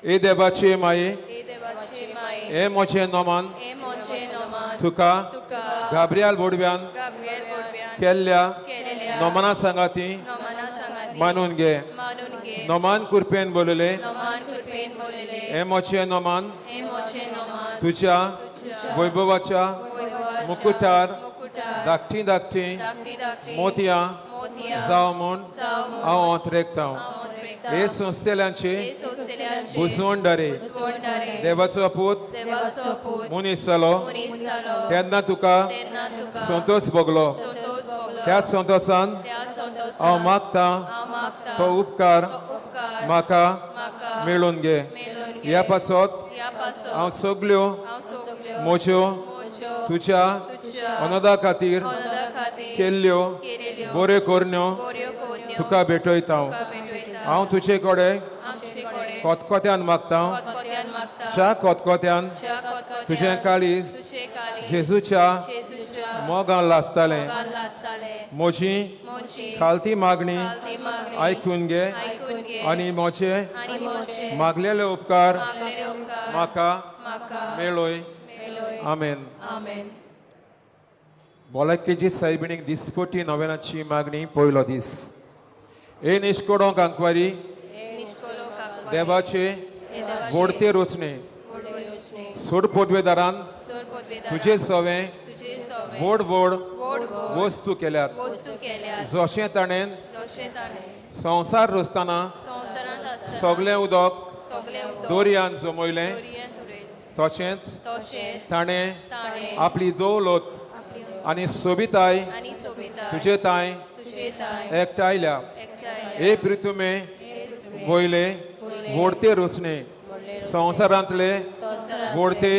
ए देवाचे माये, ए देवाचे माये, हे म्हजें नोमान हे म्हजें नोमान तुका तुका गाब्रियाल बोडव्यान गाब्रियल बोडव्यान केल्ल्या केलेल्या नोमना सांगाती नोमाना सांगाती मानून घे. मानून घे. नोमान कृपेन बोलले, नोमान कृपेन बोलले, हे म्हजें नोमान हे म्हजें नोमान तुज्या तुज्या वैभवाच्या वैभवाच्या मुकुटार मुकुटार धाकटी धाकटी धाकटी धाकटी मोतयां मोतयां जावं म्हूण जावं म्हूण हांव अंतरेकता. हांव अंतरेकता. हे संस्थेल्यांची हे सोंसतल्यांची बुजवणदारी बुजवणदारी देवाचो पूत देवाचो पूत मनीस जालो मनीस जालो तेन्ना तुका तेन्ना तुका संतोष भोगलो. संतोष भोगलो. त्या संतोषान त्या संतोषान हांव मागतां हांव मागतां तो उपकार तो उपकार म्हाका म्हाका मेळून घे. मेळून घे. ह्या पासत ह्या पासत हांव सगल्यो हांव सगल्यो म्हज्यो म्हज्यो तुज्या तुज्या अनदा खातीर अनदा खातीर केल्ल्यो केलेल्यो बऱ्यो करण्यो बऱ्यो करण्यो तुका भेटयता. तुका भेटयता. हांव तुजे कडेन हांव तुजे कडेन कोतकोत्यान मागता, कोतकोत्यान मागता, च्या कोतकोत्यान ज्या कोतकोत्यान तुजें काळीज तुजें काळीज जेजूच्या जेजूच्या मोगान लासतालें. मोगान लासतालें. म्हजी म्हजी खालती मागणी खालती मागणी आयकून घे आयकून घे आनी म्हजे आनी म्हजे मागलेले उपकार मागलेले उपकार म्हाका म्हाका मेळय. मेळय. आमेन. आमेन. भलायकेची सायबिणीक दिसपटी नव्यानाची मागणी पयलो दीस. हे निश्कोडोंक आंकवारी, निश्कोलो काकवारी, देवाचे हे देवाचे वोडते रोचणे वोडते सोड पोदवेदारान सोड पदवेदारान तुजे सवें तुजे सवें व्हड व्हड व्हड व्हड वस्तू केल्यात. वस्तू केल्यात. जशें ताणें जशें ताणें संवसार रचतना संवसारांत आसतना सगळें उदक सगळें उदक दर्यान जमयलें, दर्यांत उडयलें, तशेंच तशेंच ताणें ताणें आपली दौलत आपली आनी सोबिताय आनी सोबिताय तुजे तांय तुजे तांय एकठांयल्या. एकठांय. हे प्रितुमे वयले वोडते रोचणे संवसारांतले वोडते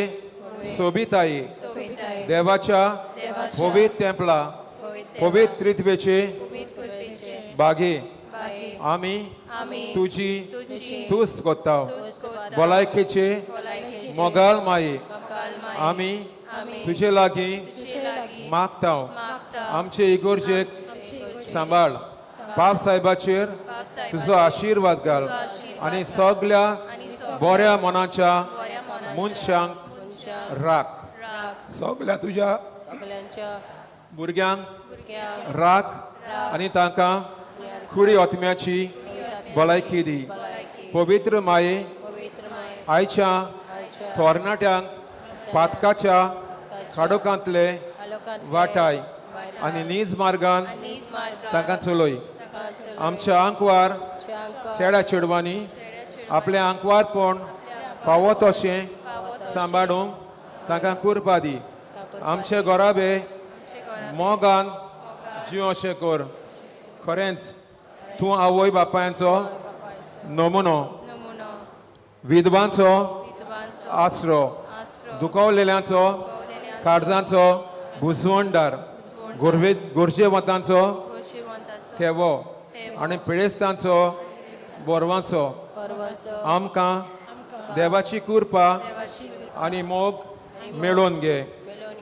सोबिताय सोबिताय देवाच्या देवाच्या पवित्र तेंपला पवित्र पवित्र त्रित्वेचे पवित्र कृपेचे बागे बागे आमी आमी तुजी तुजी तुस्त करता. तुस्त करता. भलायकेचे भलायकेचे मोगाल माये मोगाल माये आमी आमी तुजे लागीं तुजे लागीं मागता. मागता. आमचे इगोर्जेक सांबाळ. पाप साहेबाचेर बाप साहेबाचेर तुजो आशिर्वाद घाल तुजो आशिर्वाद आनी घाल. सगल्या आनी सगल्या बऱ्या मनाच्या बऱ्या मनाच्या मनशांक मनशांक राख. राख. सगल्या तुज्या सगल्यांच्या भुरग्यांक भुरग्यांक राख आनी तांकां कुडी आत्म्याची भलायकी दी. पवित्र माये, पवित्र माये, आयच्या आयच्या थोरणाट्यांक पातकाच्या खाडोकांतले आलोकांतले वाटाय आनी नीज मार्गान नीज मार्गान तांकां चलय. तांकां चलय. आमच्या आंकवार आमच्या आंकवार चेड्या चेडवांनी आपलें आंकवारपण फावो तशें सांबाळूंक तांकां कुरपा दी. आमचे घराबे मोगान जिव अशें कर. खरेंच तूं आवय बापायचो नमुनो, नमुनो, विधवांचो विधवांचो आसरो, आसरो, दुखवलेल्यांचो काळजांचो बुजवणदार, गरजेवंतांचो गोशिवंताचो थेवो आनी पिडेस्तांचो बोरवांचो. परवाचो आमकां देवाची कृपा आनी मोग मेळोवन घे.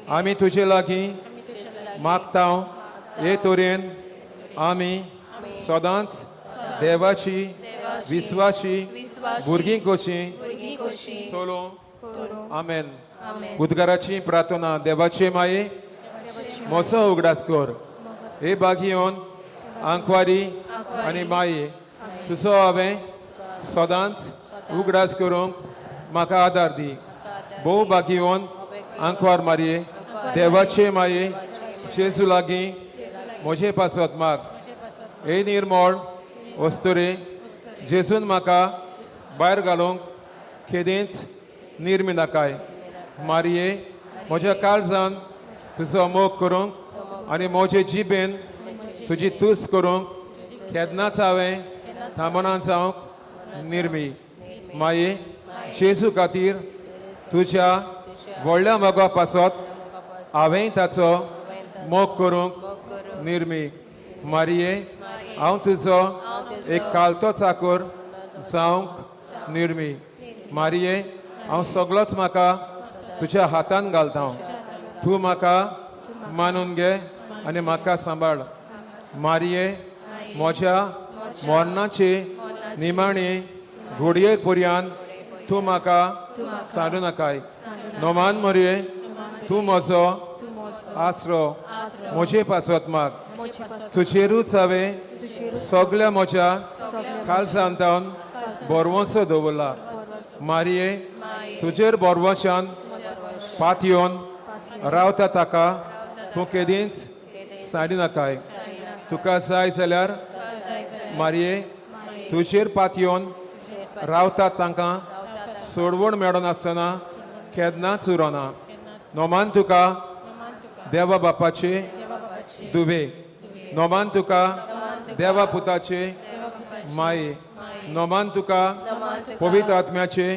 आमी तुजे लागीं मागता. हे तरेन आमी सदांच देवाची विस्वाशी भुरगीं कशीं भुरगीं कशीं चलो. करूं. आमेन. आमेन. उद्गाराची प्रार्थना. देवाचे माये, म्हजो उगडास कर. हे बागयोन आंकवारी आनी माये, तुजो हांवें सदांच उगडास करूंक म्हाका आदार दी. भोव बागयोन आंकवार मारये, देवाचे माये, जेजू लागीं म्हजे पासत माग. हे निर्मळ वस्तुरे, जेजून म्हाका भायर घालूंक केदेंच निर्मी नाकाय. मारये, म्हज्या काळजान तुजो मोग करूंक आनी म्हजे जिबेन तुजी तुस्त करूंक केन्नाच हांवें थांबना जावंक निर्मी. माये, जेजू खातीर तुज्या व्हडल्या मोगा पासत हांवेंय ताचो मोग करूंक निर्मी. मारये, हांव तुजो एक कालतो चाकर जावंक निर्मी. मारये, हांव सगळोच म्हाका तुज्या हातान घालता. तूं म्हाका मानून घे आनी म्हाका सांबाळ. मारये, म्हज्या मरणाचे निमाणे घोडयेर पर्यंत तूं म्हाका सांडू नाकाय. नोमान मरये, तूं म्हजो आसरो, म्हजे पासत माग. तुजेरूच हांवें सगल्या म्हज्या खालसांतावन भरवंसो दवरला. मारये, तुजेर भरवंशान पातयेवन रावता ताका तूं केदींच सांडी नाकाय. तुका जाय जाल्यार मारये, तुजेर पातयेवन रावतात तांकां सोडवण मेळनासतना केन्नाच उरना. नोमान तुका देवा बापाचे दुवे, नोमान तुका देवा पुताचे माये, नोमान तुका पवित्र आत्म्याचे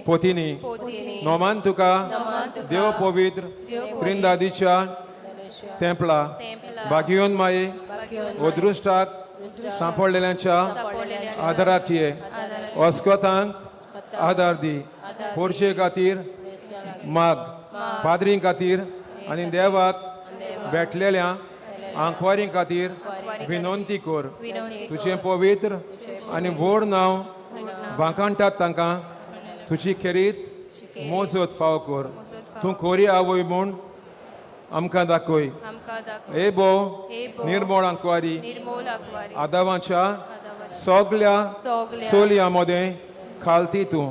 पोतिनी, नोमान तुका देव पवित्र त्रिंदादीच्या तेंपला बागियोन माये अदृश्टाक सांपडलेल्यांच्या आदाराक ये, अस्कतांक आदार दी, पोरशे खातीर माग, पाद्रीं खातीर आनी देवाक भेटलेल्या आंकवारी खातीर विनंती कर. तुजें पवित्र आनी व्हड नांव वांकाणटात तांकां तुजी खेरीत मोजत फाव कर. तूं खोरी आवय म्हूण आमकां दाखय. हे भो निर्मळ आंकवारी, आदावाच्या सगल्या चलयां मदें खालती तूं,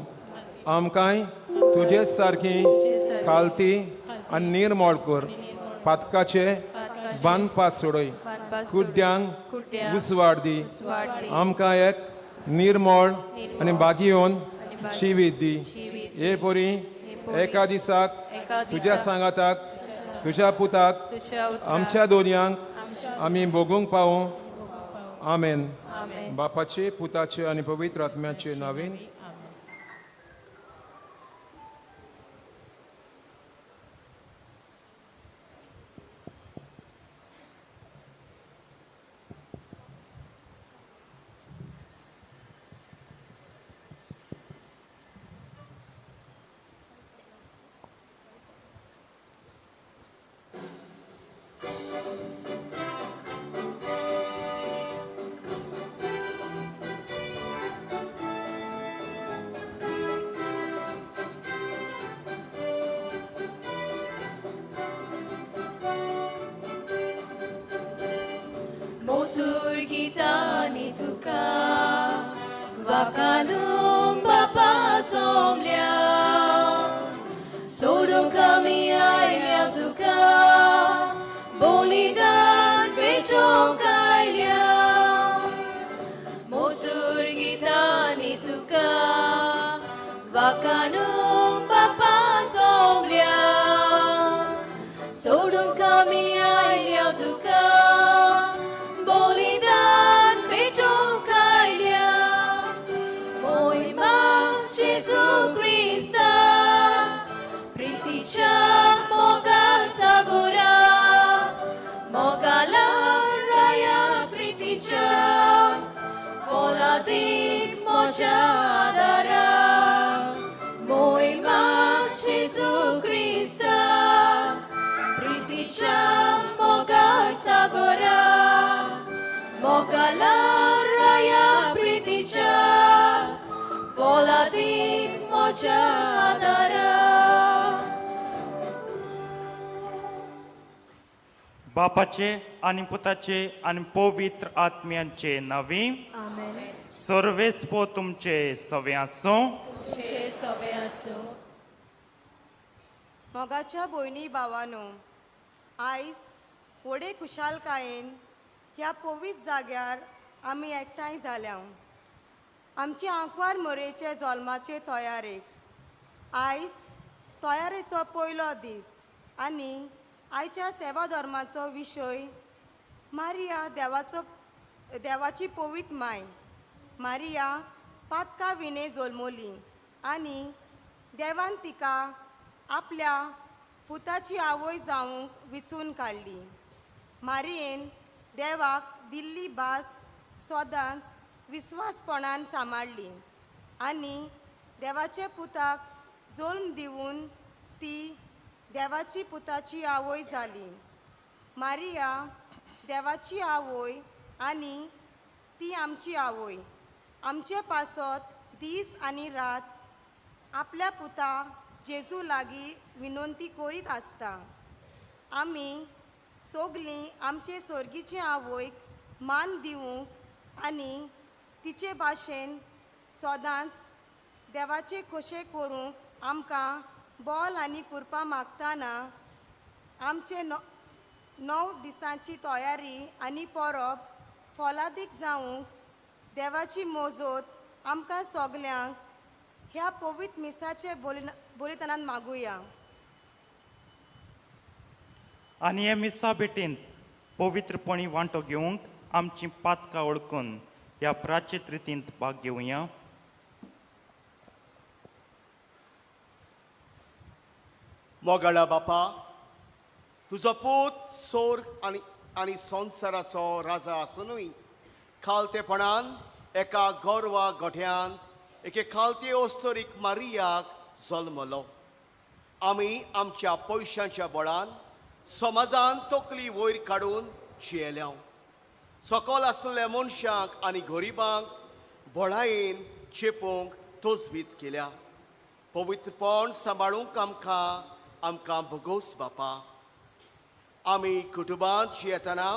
आमकांय तुजेच सारकी खालती आनी निर्मळ कर. पातकाचे बांदपास सोडय, कुड्ड्यांक उजवाड दी, आमकां एक निर्मळ आनी बागयोन जिवीत दी. हे परी एका दिसाक तुज्या सांगाताक तुज्या पुताक आमच्या दोनयांक आमी भोगूंक पावूं. आमेन. बापाचे, पुताचे आनी पवित्र आत्म्याचे नांवान. Wakanung Bapa somlia, sodo kami ayam tuka, bolidan petong kailia, motor kita ni tuka, wakanung Bapa somlia, sodo kami ayam tuka, bolidan petong kailia. Jesu Krista, प्रीतीच्या मोगाचा गोरा, मोगाला राया प्रीतीच्या, फॉलादीक मोजा आदारा. मोहिमा जेजू क्रिस्ता, प्रीतीच्या मोगाचा गोरा, मोगाला राया प्रीतीच्या, फॉलादीक मोजा आदारा. बापाचे आनी पुताचे आनी पवित्र आत्म्यांचे नांवी. सर्वेस्पो तुमचे सवे आसूं. मोगाच्या भयणी भावानो, आयज व्हडे खुशालकायेन ह्या पवित्र जाग्यार आमी एकठांय जाल्या. आमची आंकवार मोरेचे जल्माचे तयारेक आयज तयारेचो पयलो दीस आनी आयच्या सेवा धर्माचो विशय मारिया देवाचो देवाची पवित्र माय. मारिया पातका विणे जल्मली आनी देवान तिका आपल्या पुताची आवय जावंक विचून काडली. मारियेन देवाक दिल्ली भास सदांच विस्वासपणान सांबाळ्ळी आनी देवाच्या पुताक जल्म दिवन ती देवाची पुताची आवय जाली. मारिया देवाची आवय आनी ती आमची आवय. आमचे पासत दीस आनी रात आपल्या पुता जेजू लागीं विनवंती करीत आसता. आमी सोगलीं आमचे सोर्गीचे आवयक मान दिवंक आनी तिचे भाशेन सदांच देवाचे खोशे करूंक आमकां बोल आनी कुरपा मागतना आमचे 9 दिसांची तयारी आनी परब फोलादीक जावंक देवाची मोजोत आमकां सगल्यांक ह्या पवित्र मिसाचे बलिदानान मागुया. आनी हे मिसा भेटींत पवित्रपणी वांटो घेवंक आमची पातकां वळखून ह्या प्राचीत रितींत भाग घेवया. मोगाळा बापा, तुजो पूत सोर्ग आनी आनी संवसाराचो राजा आसुनूय खालतेपणान एका गोरवा गोठ्यांत एके खालते अस्तोरीक मारियाक जल्मलो. आमी आमच्या पयशांच्या बळान समाजान तकली वयर काडून जियेल्या. सकल आसलेल्या मनशांक आनी गरिबांक बळायेन चेपूंक तजवीज केल्या. पवित्रपण सांबाळूंक आमकां आमकां भोगोस बापा. आमी कुटुंबांत जियेतना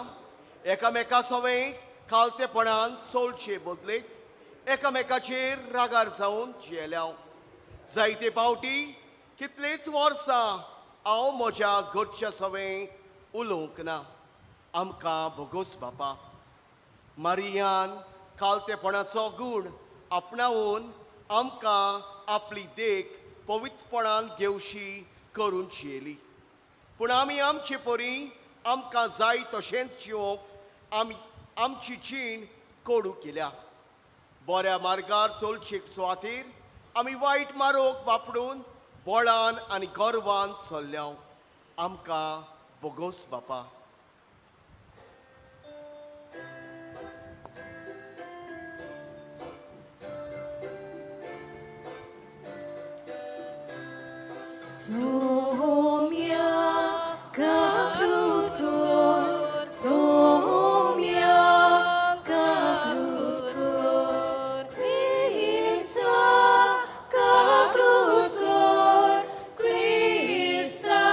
एकामेका सवंय खालतेपणान चोलचे बदलेक एकामेकाचेर रागार जावन जियेल्या. जायते पावटी कितलींच वर्सां हांव म्हज्या घरच्या सवंय उलोवंक ना. आमकां भोगोस बापा. मारियान खालतेपणाचो गूण आपणावन आमकां आपली देख पवित्रपणान घेवशी करून जियेली. पूण आमी आमचे परी आमकां जाय तशेंच जिवंक आमी आमची जीण कोडू केल्या. बऱ्या मार्गार चलचे सुवातेर आमी वायट मारोग वापरून बळान आनी गर्वान चल्ल्या. आमकां भोगोस बापा. Somia kaklutkor, Somia kaklutkor, Krista kaklutkor, Krista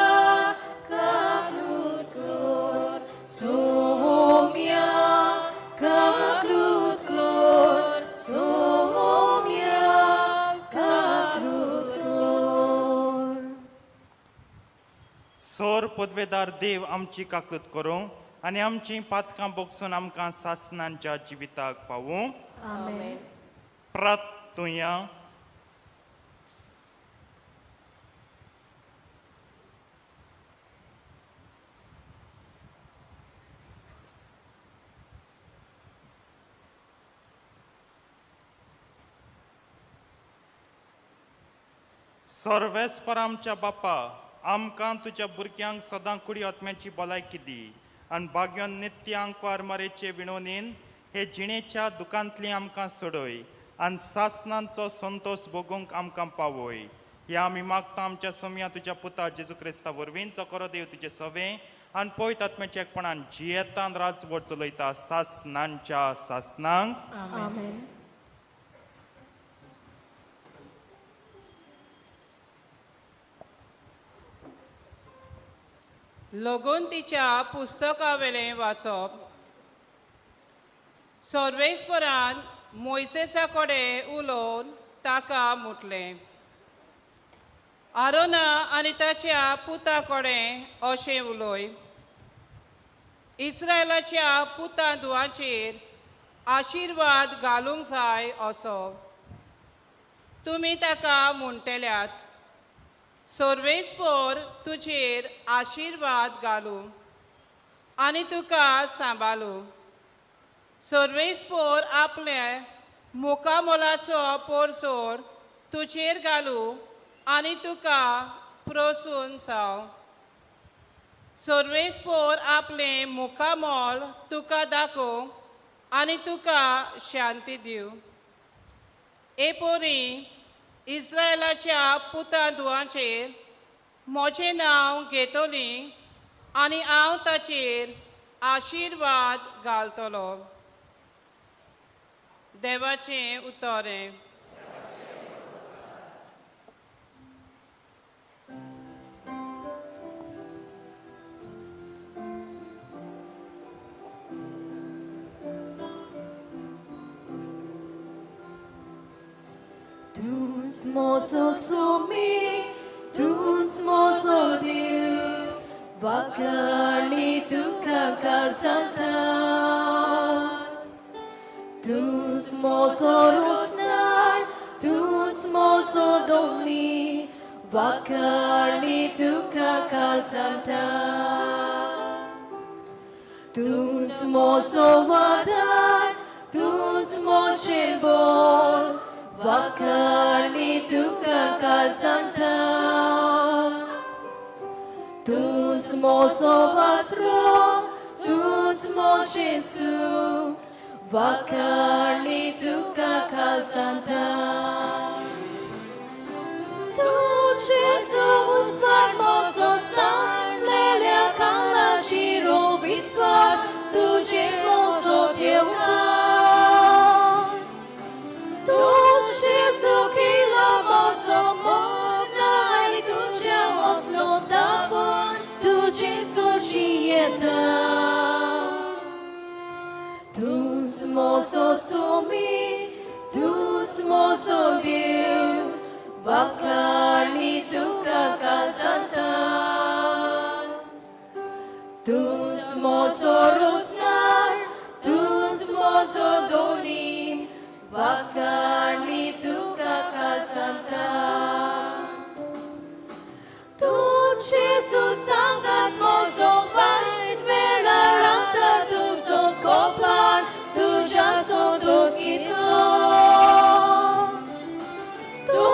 kaklutkor, Somia kaklutkor, Somia kaklutkor. सोर पदवेदार देव आमची काकूत करूं आनी आमची पातकां बोगसून आमकां सासनांच्या जिविताक पावूं. आमेन. प्रार्थुया. सर्वेस्पर आमच्या बापा, आमकां तुज्या भुरग्यांक सदां कुडी आत्म्याची भलायकी दी आनी भाग्यान नित्य आंकवार मारेचे विणोनीन हे जिणेच्या दुकांतली आमकां सोडय आनी सासनांचो संतोश भोगूंक आमकां पावय. ह्या आमी मागता आमच्या सोम्या तुज्या पुता जेजू क्रिस्ता वरवीं, जो करो देव तुजें सवें आनी पवित्र आत्म्याच्या एकपणान जियेतान राजवट चलयता सासनांच्या सासनांक. आमेन. लगोंतीच्या पुस्तकावेलें वाचप. सर्वेस्परान मोयसेसा कडेन उलोवन ताका म्हटलें, आरोना आनी ताच्या पुता कडेन अशें उलय, इस्रायलाच्या पुता धुवांचेर आशिर्वाद घालूंक जाय असो तुमी ताका म्हणटल्यात. सर्वेस्पर तुजेर आशिर्वाद घालूं आनी तुका सांबाळूं. सर्वेस्पर आपले मुखामोलाचो पोरसोर तुजेर घालूं आनी तुका प्रसून जावं. सर्वेस्पर आपलें मुखामोल तुका दाखोवं आनी तुका शांती दिवं. हे पोरी इस्रायलाच्या पुता धुवांचेर म्हजें नांव घेतली आनी हांव ताचेर आशिर्वाद घालतलो. देवाचें उतर. Tuns mozo sumi, tuns mozo Dieu, vakani tuka kalsanta. Tuns mozo rosnar, tuns mozo doni, vakani tuka kalsanta. Tuns mozo vadar, tuns mochembol, vakani tuka kalsanta. Tuns mozo vasro, tuns mochesu, vakani tuka kalsanta. Tu Jesus formoso san lele kala shiro biswas tu mozo teuta. Tu Jesus kila mozo mona i tu oslo davon tu Jesus shieta. Tuns mozo sumi, tuns mozo Dieu, vakani tuka kalsanta. Tuns mozo rosnar, tuns mozo doni, vakani tuka kalsanta. Tu Jesus sangat mozo vain vela rata tu so kopan, tu jason dos ito. Tu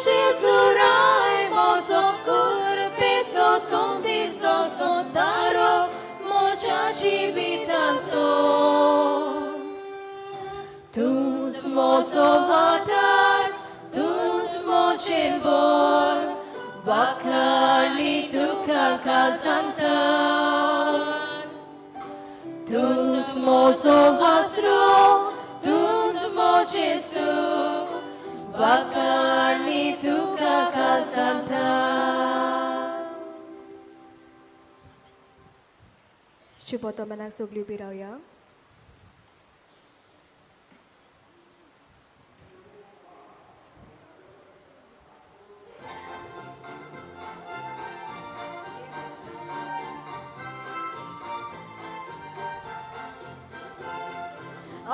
Jesus rai mozo kurpezo son dizo son taro mocha jivitanso. Tuns mozo vadar, tuns mochembol, vakani tuka kalsanta. Tuns mozo vasro, tuns mochesu, vakani tuka kalsanta. शुभोत्तमनाक सगळी उबी रावया.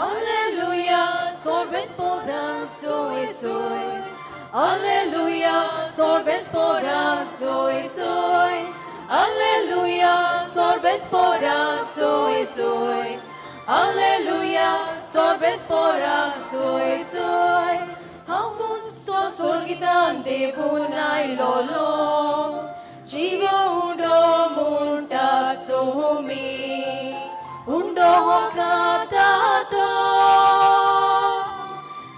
Alleluia, sorbes poran soy soy. Alleluia, sorbes poran soy soy. Alleluia, sorbes poran soy soy. Alleluia, sorbes poran soy soy. Hamusto sorgitan devunai lolo. Jivo undo munta sumi. Undo katato.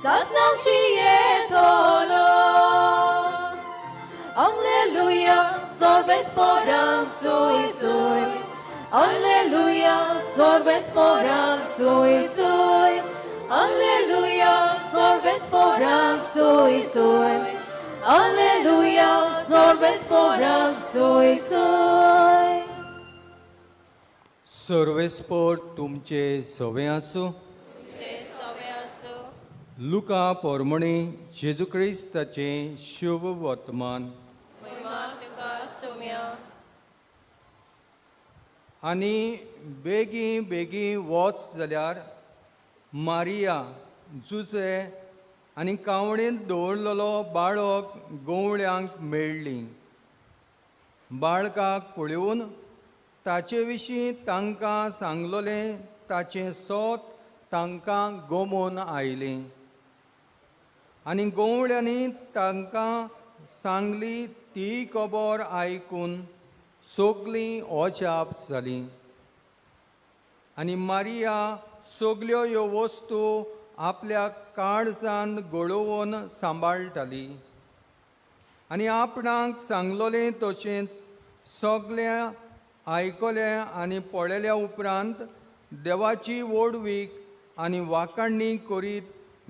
Sasnang chietolo. Alleluia, sorbes poran soy soy. Alleluia, sorbes poran soy soy. Alleluia, sorbes poran soy soy. Alleluia, sorbes poran soy soy. सर्वेस्पोर तुमचे सवे आसूं. लुका पोरमणी जेजू क्रिस्ताचें शुभ वर्तमान. आनी बेगी बेगी वच जाल्यार मारिया जुजे आनी कावणेंत दवरलेलो बाळक गवळ्यांक मेळ्ळी. बाळकाक पळोवन ताचे विशीं तांकां सांगलोलें ताचें सोत तांकां गोमोन आयलें. आनी गवळ्यांनी तांकां सांगली ती खबर आयकून सगळीं अजाप जालीं. आनी मारिया सगल्यो ह्यो वस्तू आपल्या काळजान गळोवन सांबाळटाली. आनी आपणाक सांगलोलें तशेंच सगळें आयकलें आनी पळयल्या उपरांत देवाची व्हडवीक आनी वाखाणणी करीत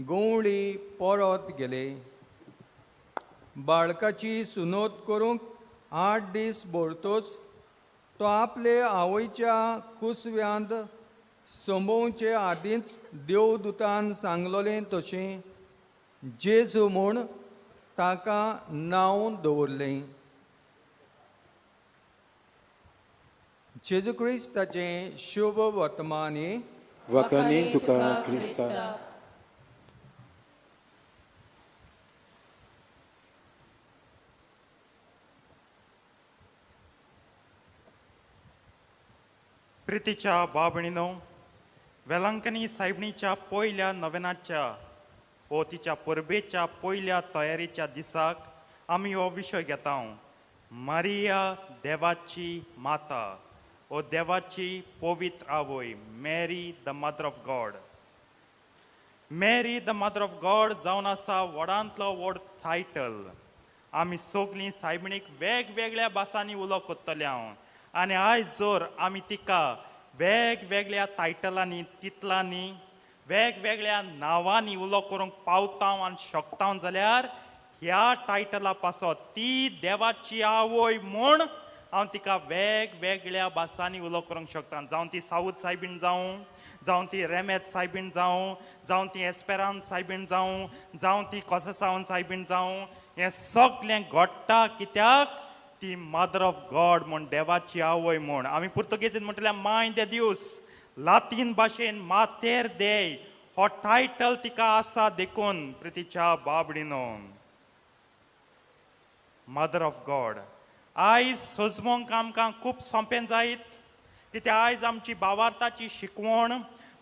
गवळी परत गेले. बाळकाची सुनोत करूंक 8 दीस भरतोच तो आपले आवयच्या कुसव्यांत संभोवचे आदींच देवदूतान सांगलोलें तशें जेजू म्हूण ताका नांव दवरलें. जेजू क्रिस्ताचें शुभ वर्तमानी. वाखाणी तुका क्रिस्ता. प्रितीच्या बाबणीनो, वेलांकनी सायबणीच्या पयल्या नवेनाच्या वो तिच्या परबेच्या पयल्या तयारीच्या दिसाक आमी हो विशय घेता, मारिया देवाची माता ओ देवाची पवित्र आवय, Mary the mother of God. Mary the mother of God जावन आसा व्हडांतलो व्हड टायटल. आमी सगळीं सायबणीक वेगवेगळ्या भासांनी उलो कोत्तले हांव, आनी आयज जर आमी तिका वेगवेगळ्या टायटलांनी, तितलांनी, वेगवेगळ्या नांवांनी उलो करूंक पावता आनी शकता जाल्यार ह्या टायटला पासत ती देवाची आवय म्हूण हांव तिका वेगवेगळ्या भासांनी उलो करूंक शकता. जावं ती सावथ सायबीण जावं, जावं ती रेमेत सायबीण जावं, जावं ती एस्पेरांत सायबीण जावं, जावं ती कोसेसावन सायबीण जावं, हें सगळें घडटा कित्याक ती मदर ऑफ गॉड म्हूण, देवाची आवय म्हूण. आमी पुर्तुगेजीन म्हणटले माय दे दिवस, लातीन भाशेन मातेर देय हो टायटल तिका आसा. देखून प्रितीच्या बाबडीनो, मदर ऑफ गॉड आयज सजमोंक आमकां खूब सोंपें जायत, कित्याक आयज आमची भावार्थाची शिकवण,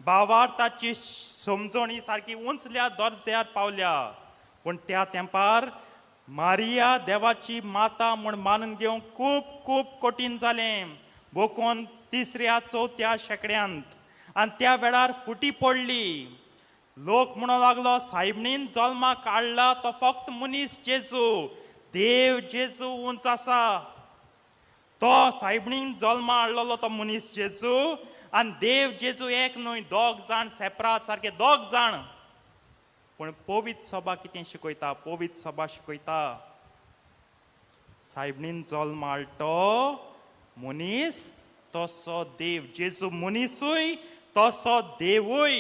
भावार्थाची समजणी सारकी उंचल्या दर्ज्यार पावल्या. पूण त्या तेंपार मारिया देवाची माता म्हूण मानून घेवंक खूब खूब कठीण जालें, बोकोन तिसऱ्या चवथ्या शेंकड्यांत. आनी त्या वेळार फुटी पडली. लोक म्हणूंक लागलो सायबणीन जल्माक काडला तो फक्त मनीस जेजू, देव जेजू उंच आसा. तो सायबणीन जल्मा हाडलेलो तो मनीस जेजू आनी देव जेजू एक न्हय, दोग जाण सेपरात सारके दोग जाण. पूण पवित्र सभा कितें शिकयता? पवित्र सभा शिकयता सायबणीन जल्मा हाडलो मनीस तसो देव जेजू मनीसूय तसो देवूय.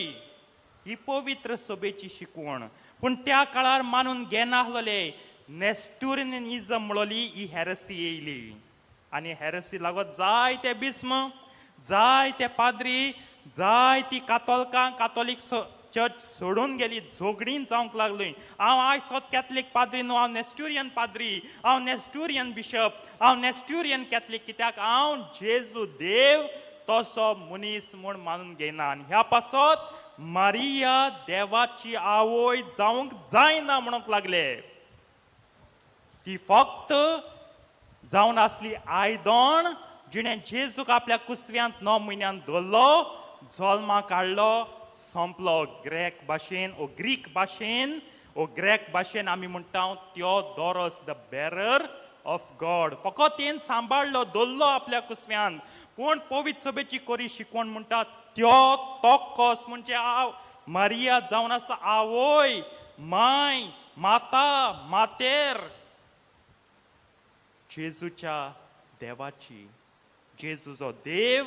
ही पवित्र सभेची शिकवण. पूण त्या काळार मानून घेनासलेले. नेस्टुरियनिजम म्हणली ही हॅरसी येयली आनी हॅरसी लागत जायते बिस्म, जायते पाद्री, जायती कातोलकां कातोलीक चर्च सोडून गेली, झगडीं जावंक लागली. हांव आयज सोद कॅथलीक पाद्री न्हू, हांव नेस्टुरियन पाद्री, हांव नेस्टुरियन बिशप, हांव नेस्टुरियन कॅथलीक, कित्याक हांव जेजू देव तसो मनीस म्हूण मानून घेयना. आनी ह्या पासत मारिया देवाची आवय जावंक जायना म्हणूंक लागले. ती फक्त जावन आसली आयदण जिणें जेजूक आपल्या कुसव्यांत 9 म्हयन्यांत धरलो, जल्माक हाडलो, सोंपलो. ग्रेक भाशेन ओ ग्रीक भाशेन ओ ग्रेक भाशेन आमी म्हणटा Theodoros, the bearer of God. फकत तेन सांबाळ्ळो, धरलो आपल्या कुसव्यांत. पूण पवित्र सभेची कोरी शिकवण म्हणटा थियोटोकोस म्हणजे मारिया जावन आसा आवय, माय, माता, मातेर जेजूच्या देवाची. जेजूचो देव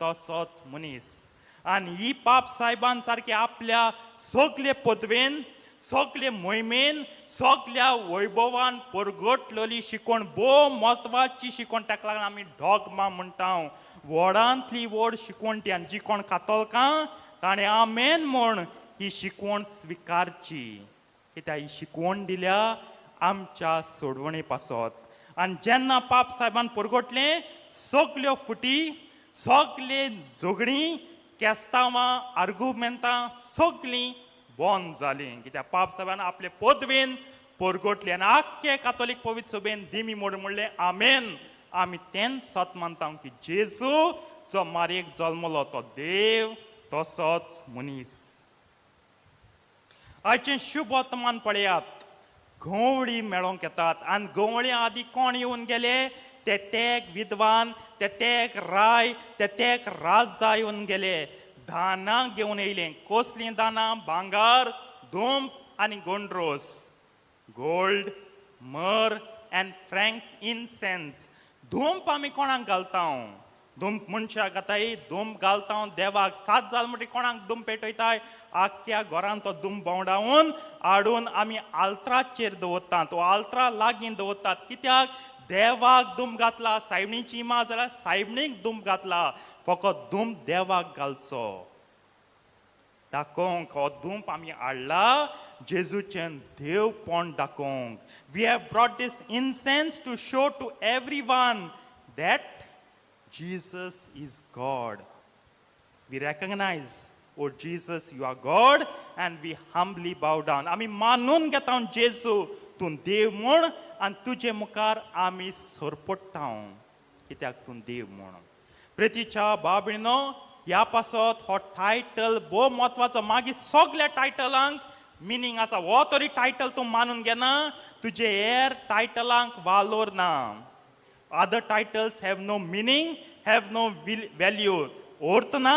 तसोच मनीस. आनी ही पाप सायबान सारके आपल्या सगले पदवेन, सगले मोहिमेन, सगल्या वैभवान परगटलेली शिकवण, भोव म्हत्वाची शिकवण. ताका लागून आमी डॉगमा म्हणटा, व्हडांतली व्हड शिकवण ती. आनी जी कोण कातोलकां ताणें आमेन म्हूण ही शिकवण स्विकारची, कित्याक ही शिकवण दिल्या आमच्या सोडवणे पासत. आनी जेन्ना पाप सायबान परगटलें, सगल्यो फुटी, सगले झगडीं, केस्तांवां, आर्गुमेंतां सगलीं बंद जालीं, कित्याक पाप सायबान आपले पदवेन परगटलें. आनी आख्खे कातोलीक पवित्र सभेन दिमी मोड म्हणलें आमेन. आमी तेंच सत मानता की जेजू जो मारयेक जल्मलो तो देव तसोच मनीस. आयचें शुभ वर्तमान पळयात, गंवळी मेळोंक येतात. आनी गंवळी आदी कोण येवन गेले? ते तेग विद्वान, ते तेग राय, ते तेग राजा येवन गेले. दानां घेवन येयले. कसलीं दानां? भांगर, धूम आनी गोंड्रोस, gold, myrrh and frankincense. धूंप आमी कोणाक घालता? धूम मनशाक घाताय, धूम घालता देवाक. 7 जाल म्हणटकीर कोणाक धूम पेटयताय? आख्ख्या घरान तो धूम भोंवडावन हाडून आमी आल्त्राचेर दवरतात, तो आल्त्रा लागीं दवरतात. कित्याक? देवाक धूम घातला. सायबणीची मा जाल्यार सायबणीक धूम घातला. फकत धूम देवाक घालचो दाखोवंक हो धूम आमी हाडला जेजूचें देवपण दाखोवंक. We have brought this incense to show to every one that Jesus is God. We recognize, O Jesus, you are God, and we humbly bow down. आमी मानून घेता जेजू तूं देव म्हूण आनी तुजे मुखार आमी सरपडटा कित्याक तूं देव म्हूण. प्रितीच्या बाबीनो, ह्या पासत हो टायटल भोव म्हत्वाचो. मागीर सगल्या टायटलांक मिनींग आसा. हो तरी टायटल तूं मानून घेना, तुजे हेर टायटलांक वालोर ना. Other titles have no meaning, have no value. अर्थ ना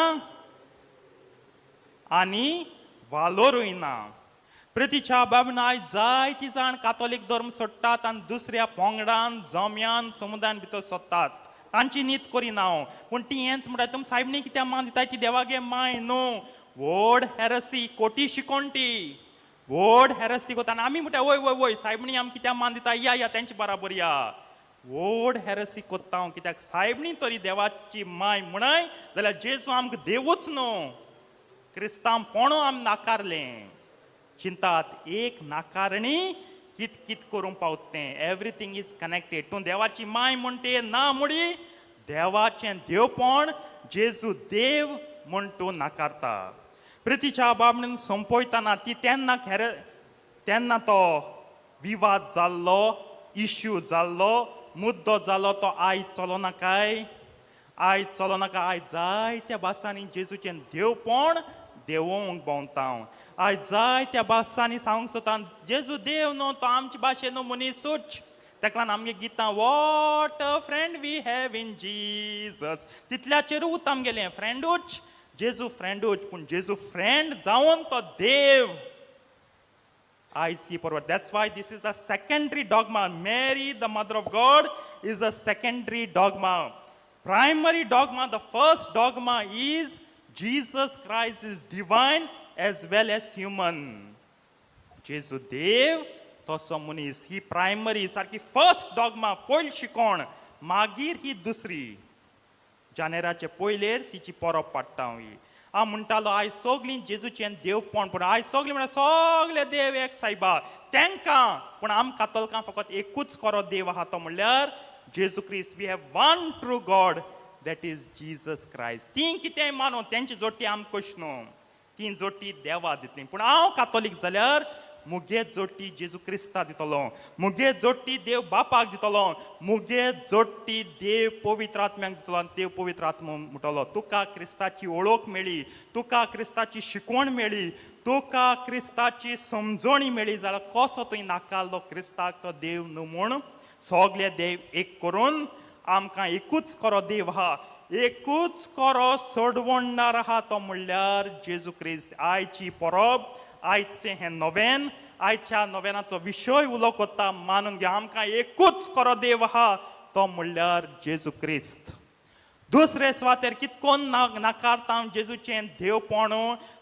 आनी वालोरूय ना. प्रितीच्या बाबीन, आयज जायती जाण कातोलीक धर्म सोडटात आनी दुसऱ्या पोंगडान, जम्यान, समुदायान भितर सोदतात. तांची नीत करिना हांव, पूण ती हेंच म्हणटा, तुमी सायबणी कित्याक मान दिताय, ती देवागे माय न्हू. व्हड हेरसी, कोटी शिकोण ती व्हड हेरसी कोता. आनी आमी म्हणटा वय वय वय सायबणी आमी कित्याक मान दिता, या या तेंचे बराबर या. व्हड हेरसी कोत्ता हांव, कित्याक सायबणी तरी देवाची माय म्हणय जाल्यार जेजू आमकां देवूच न्हू. क्रिस्तांवपण आमी नाकारलें. चिंतात एक नाकारणी कित कित करूंक पावता तें. Everything is connected. तूं देवाची माय म्हणटे ना मुडी देवाचें देवपण जेजू देव म्हूण तूं नाकारता. प्रितीच्या बाबणीन सोंपयतना ती तेन्ना खेर तेन्ना तो विवाद जाल्लो, इश्यू जाल्लो, मुद्दो जालो, तो आयज चलो काय, आयज चलो नाका. आयज जायत्या भासांनी जेजूचें देवपण देवोवंक भोंवता हांव. आयज जायत्या भासांनी सांगूंक सोदता जेजू देव न्हू, तो आमचे भाशेन न्हू, मनीसूच. तेका लागून आमगे गितां what a friend we have in Jesus तितल्याचेरूच आमगेलें फ्रेंडूच, जेजू फ्रेंडूच. पूण जेजू फ्रेंड जावन तो देव आयज ती परवड. That's why this is a secondary dogma. Mary the mother of God is a secondary dogma. Primary dogma, the first dogma is Jesus Christ is divine as well as human. जेजू देव तसो मनीस ही primary सारकी first dogma, पयली शिकोण. मागीर ही दुसरी जानेराचे पयलेर तिची परब पाडटा हांव. ही हांव म्हणटालो आयज सगळीं जेजूचें देवपण, पूण आयज सगळीं म्हणल्यार सगळे देव एक सायबा तेंकां, पूण आम कातोलकां फकत एकूच खरो देव आहा, तो म्हणल्यार जेजू क्रिस्त. We have one true God, that is Jesus Christ. तीं कितेंय मानूं, तेंची जोटी आमकां कशी न्हू, तीं जोटी देवा दितलीं. पूण हांव कातोलीक जाल्यार मुगे जोटी जेजू क्रिस्ता दितलो, मुगे जोटी देव बापाक दितलो, मुगे जोटी देव पवित्र आत्म्याक दितलो. आनी देव पवित्र आत्मो म्हणटलो तुका क्रिस्ताची वळख मेळ्ळी, तुका क्रिस्ताची शिकवण मेळ्ळी, तुका क्रिस्ताची समजणी मेळ्ळी, जाल्यार कसो तुवें नाकारलो क्रिस्ताक तो देव न्हू म्हूण. सगळे देव एक करून आमकां एकूच खरो देव आहा, एकूच खरो सोडवणदार आहा, तो म्हणल्यार जेजू क्रिस्त. आयची परब, आयचें हें नोवेन, आयच्या नोवेनाचो विशय उलो कोत्ता मानून घे आमकां एकूच खरो देव आहा, तो म्हणल्यार जेजू क्रिस्त. दुसरे सुवातेर कितकोन नाकारता जेजूचें देवपण.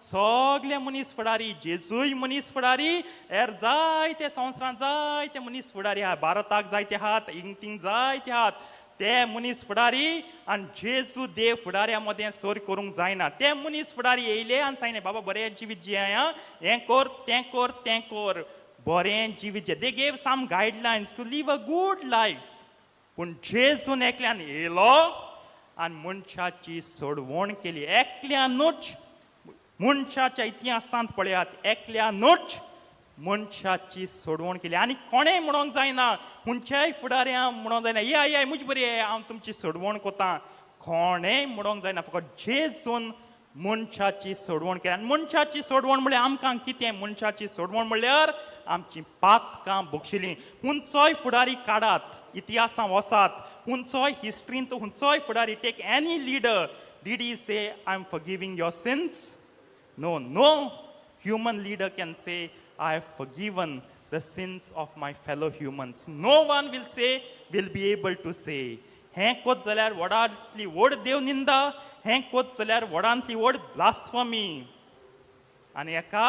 सगळे मनीस फुडारी, जेजूय मनीस फुडारी, हेर जायते संवसारांत जायते मनीस फुडारी आहात, भारताक जायते आहात, हिंग तींग जायते आहात. ते मनीस फुडारी आनी जेजू देव फुडाऱ्या मदें सोर करूंक जायना. ते मनीस फुडारी येयले आनी सांगलें बाबा बरें जिवीत जिया, हें कर तें कर तें कर, बरें जिवीत जिये. They gave some guidelines to live a good life. पूण जेजून एकल्यान येयलो आनी मनशाची सोडवण केली. एकल्यानूच मनशाच्या इतिहासांत पळयात, एकल्यानूच मनशाची सोडवण केली. आनी कोणें म्हणोंक जायना, खंयच्याय फुडाऱ्यां म्हणोंक जायना या या म्हजे बरी हांव तुमची सोडवण कोता, कोणेंय म्हणोंक जायना. फकत जेजून मनशाची सोडवण केली. आनी मनशाची सोडवण म्हणल्यार आमकां कितें? मनशाची सोडवण म्हणल्यार आमची पातकां बक्षिलीं. खंयचोय फुडारी काडात, इतिहासांत वसात, खंयचोय हिस्ट्रींत खंयचोय फुडारी, take any leader, did he say I am forgiving your sins? No, no human leader can say I have forgiven the sins of my fellow humans. No one will say, will be able to say. हें कोत जाल्यार व्हडांतली व्हड देव निंदा, हें कोत जाल्यार व्हडांतली व्हड ब्लास्फमी, आनी एका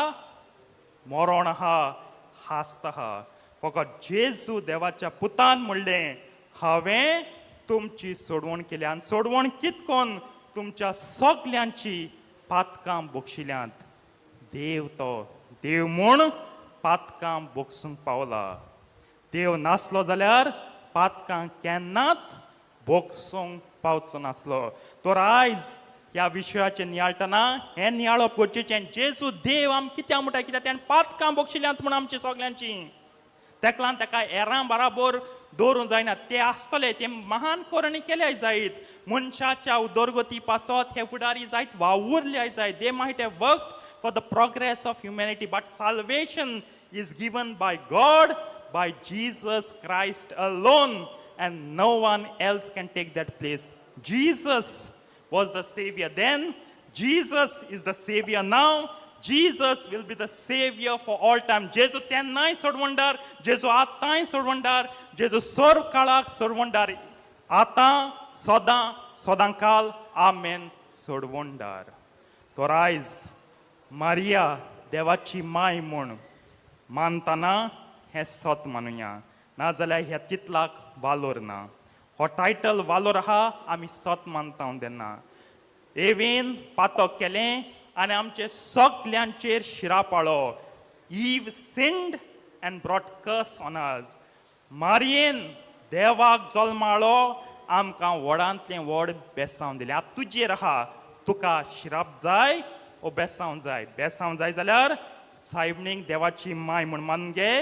मरण आहा, हासत आहा. फकत जेजू देवाच्या पुतान म्हणलें, हांवें तुमची सोडवण केल्या आनी सोडवण कितकोन तुमच्या सगल्यांची पातकां बक्षिल्यांत. देव तो देव म्हूण पातकां बक्षूंक पावला. देव नासलो जाल्यार पातकां केन्नाच बक्षूंक पावचो नासलो. तर आयज ह्या विशयाचें नियाळटना हें नियाळप गरजेचें. जेजू देव आम कित्याक म्हणटा, कित्याक तेणें पातकां बक्षिल्यांत म्हूण आमची सगल्यांची. तेका लागून ताका हेरां बराबर दवरूंक जायना. ते आसतले, ते महान करणी केल्या जायत, मनशाच्या उदरगती पासत हे फुडारी जायत वावुरले जायत. They might have worked for the progress of humanity, but salvation is given by God, by Jesus Christ alone, and no one else can take that place. Jesus was the Savior then, Jesus is the Savior now, Jesus will be the Savior for all time. जेजू तेन्नाय सोडवणदार, जेजू आतांय सोडवणदार, जेजू सर्व काळाक सोडवणदार, आतां सदां सदां काल आमेन सोडवणदार. तर आयज मारिया देवाची माय म्हूण मानतना हें सत मानुया, नाजाल्यार ह्या तितलाक वालोर ना. हो टायटल वालोर आहा, आमी सत मानता तेन्ना. एवेन पातक केलें आनी आमचे सगल्यांचेर शिरा पाळो. Eve sinned and brought curse on us. मारयेन देवाक जल्माळो, आमकां व्हडांतलें व्हड बेसांव दिलें. आतां तुजेर आहा, तुका शिराप जाय ओ बेसांव जाय. बेसांव जाय जाल्यार सायबणीक देवाची माय म्हूण मानून घे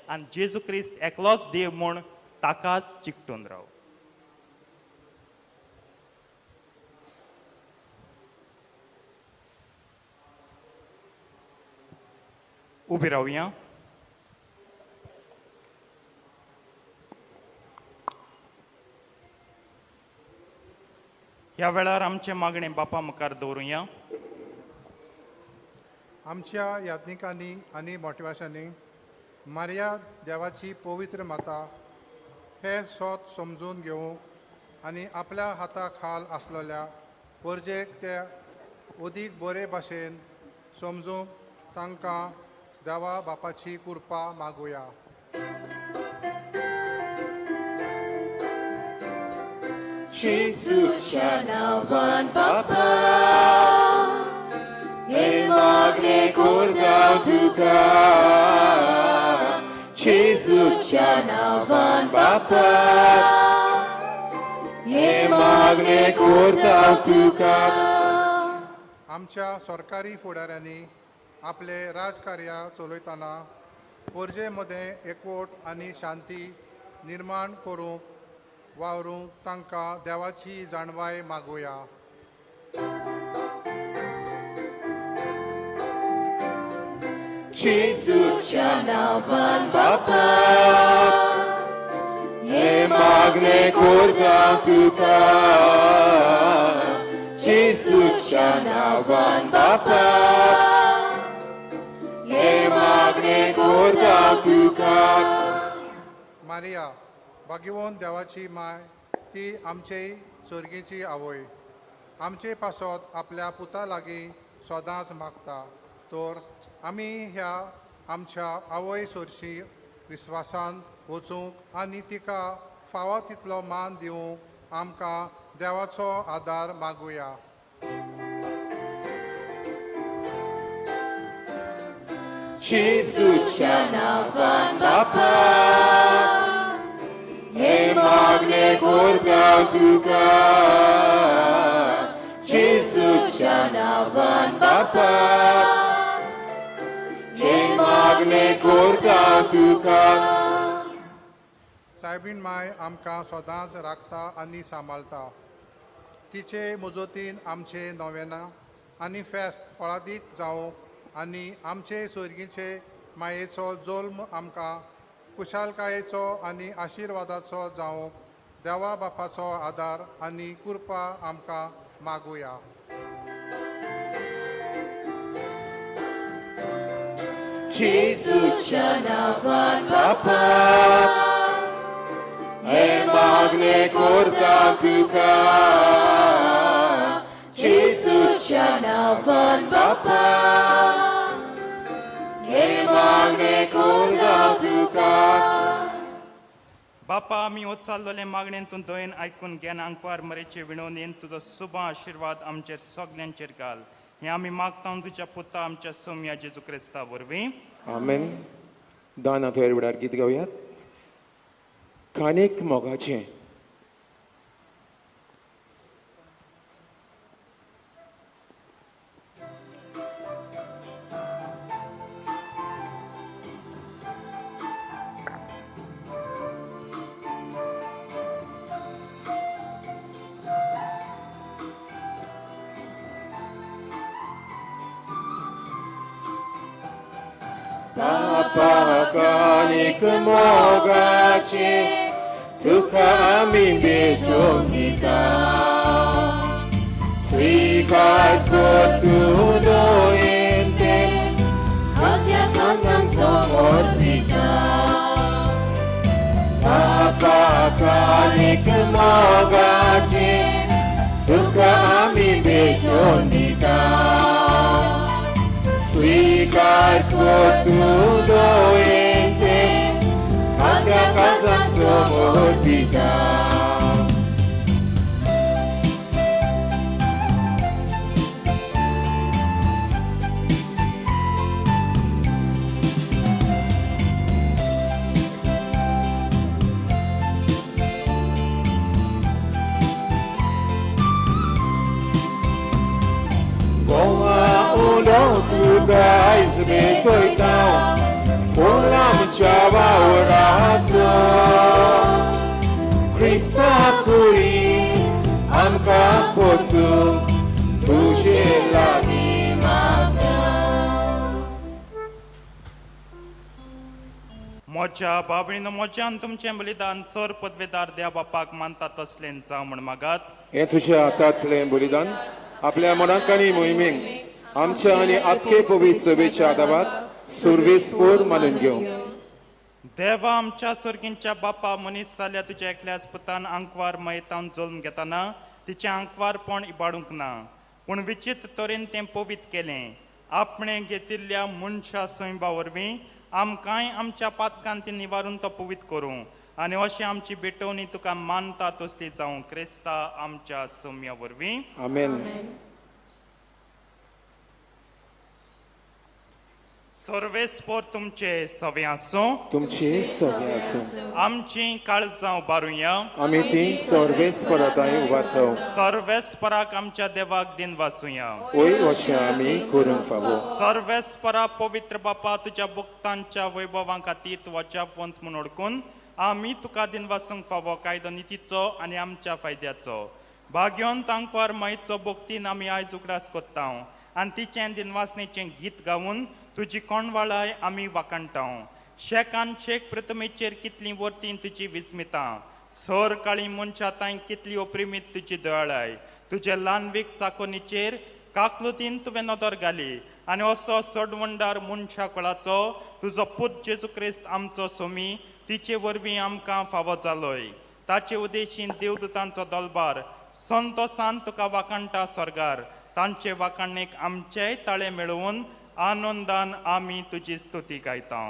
आनी जेजू क्रिस्त एकलोच देव म्हूण ताकाच चिकटून राव. उबी रावया. ह्या वेळार आमचें मागणें बापा मुखार दवरुया. आमच्या याज्ञिकांनी आनी मोटवाशांनी मारिया देवाची पवित्र माता हे सोत समजून घेवंक आनी आपल्या हाता खाल आसलेल्या परजेक ते अदीक बरे भाशेन समजूंक तांकां देवा बापाची कृपा मागुया. जेजूच्या नांवान बापा हे मागणें करता तुका, जेजूच्या नांवान बापा हे मागणें करता तुका. आमच्या सरकारी फुडाऱ्यांनी आपले राजकार्य चलयतना परजे मदें एकवट आनी शांती निर्माण करूंक वावरूंक तांकां देवाची जाणवाय मागुया. जेजूच्या नांवान बापा हे मागणें करता तुका, जेजूच्या नांवान बापा हे मागणें करता तुका. मारिया भाग्यवंत देवाची माय, ती आमचे सर्गीची आवय, आमचे पासत आपल्या पुता लागीं सदांच मागता. तर आमी ह्या आमच्या आवय सोरशी विस्वासान वचूंक आनी तिका फावो तितलो मान दिवंक आमकां देवाचो आदार मागुया. जेजूच्या नांवान बापा हे मागणें करता तुका, जेजूच्या नांवान बापा हे मागणें करता तुका. सायबीण माय आमकां सदांच राखता आनी सांबाळटा. तिचे मजतीन आमचे नोवेना आनी फेस्त फळादीक जावंक आनी आमचे सोयरीगीचे मायेचो जल्म आमकां कुशालकायेचो आनी आशिर्वादाचो जावंक देवा बापाचो आदार आनी कृपा आमकां मागुया. जेजूच्या नांवान बापा हे मागणें करता तुका जेजूच्या नांवान बापा हे मागणे करता तुका. बापा आमी उचारलेले मागणेन तूं दयेन आयकून घेन आंकवार मरेचे विणवणेन तुजो सुबा आशिर्वाद आमचेर सगल्यांचेर घाल. हें आमी मागता तुज्या पुता आमच्या सोम्या जेजू क्रिस्ता वरवीं. आमेन. दान थंय वेळार गीत गावयात कानेक मोगाचें. बापा कानेक मोगाचें तुका आमी भेटोवन दिता स्विकार कर तूं दयेन तें खात्या काळजान समर्पिता. बापा कानेक मोगाचें तुका आमी भेटोवन दिता स्विकार कर तूं दयेन तें खात्या काळजान समर्पिता. तुका आयज भेटयता फूल आमच्या वावराचो क्रिस्ता कुडी आमकां पोसूंक तुजे लागीं मागता. म्हज्या बाबणीनो म्हज्यान तुमचें बलिदान सर पदवेदार देव बापाक मानता तसलें जावं म्हूण मागात. हें तुज्या हातांतलें बलिदान आपल्या मनाक आनी मोहिमेक आमच्या आनी आख्खे पवित्र सभेच्या आदाबात सुर्वेसपूर मानून घेवं. देवा आमच्या सर्गींच्या बापा मनीस जाल्या तुज्या एकल्याच पुतान आंकवार मयतान जल्म घेतना तिचें आंकवारपण इबाडूंक ना पूण विचित्र तरेन तें पवित्र केलें. आपणें घेतिल्ल्या मनशा सैंबा वरवीं आमकांय आमच्या पातकान ती निवारून तो पवित्र करूं आनी अशें आमची भेटवणी तुका मानता तसली जावं क्रिस्ता आमच्या सोम्या वरवीं. आमेन. सर्वेस्पोर तुमचे सवे आसूं. तुमचे सवे आसूं. आमची काळजां उबारुया. आमी ती सर्वेस्पराताय उबारता. सर्वेस्पराक आमच्या देवाक दिन वासुया. ओय अशें आमी करूंक फावो. सर्वेस्परा पवित्र बापा तुज्या भक्तांच्या वैभवां खातीर वच्या वंत म्हूण ओडकून आमी तुका दिन वासूंक फावो कायदो नितीचो आनी आमच्या फायद्याचो भाग्योन तांकवार मायचो भक्तीन आमी आयज उगडास कोत्ता आनी तिचें दिनवासनेचें गीत गावन तुजी कोणवाळाय आमी वाखाणटा. शेकान शेक प्रथमेचेर कितलीं वर्तीं तुजी विस्मितां सर काळी मनशां तांय कितली ओप्रिमीत तुजी दयाळाय तुजे ल्हानवीक चाकोनीचेर काकलुतीन तुवें नदर घाली आनी असो सोडवंडार मनशा कुळाचो तुजो पूत जेजू क्रिस्त आमचो सोमी तिचे वरवीं आमकां फावो जालोय. ताचे उदेशीन देवदूतांचो दलबार संतोसान तुका वाखाणटा स्वर्गार तांचे वाखाणेक आमचेय ताळे मेळोवन आनंदान आमी तुजी स्तुती गायता.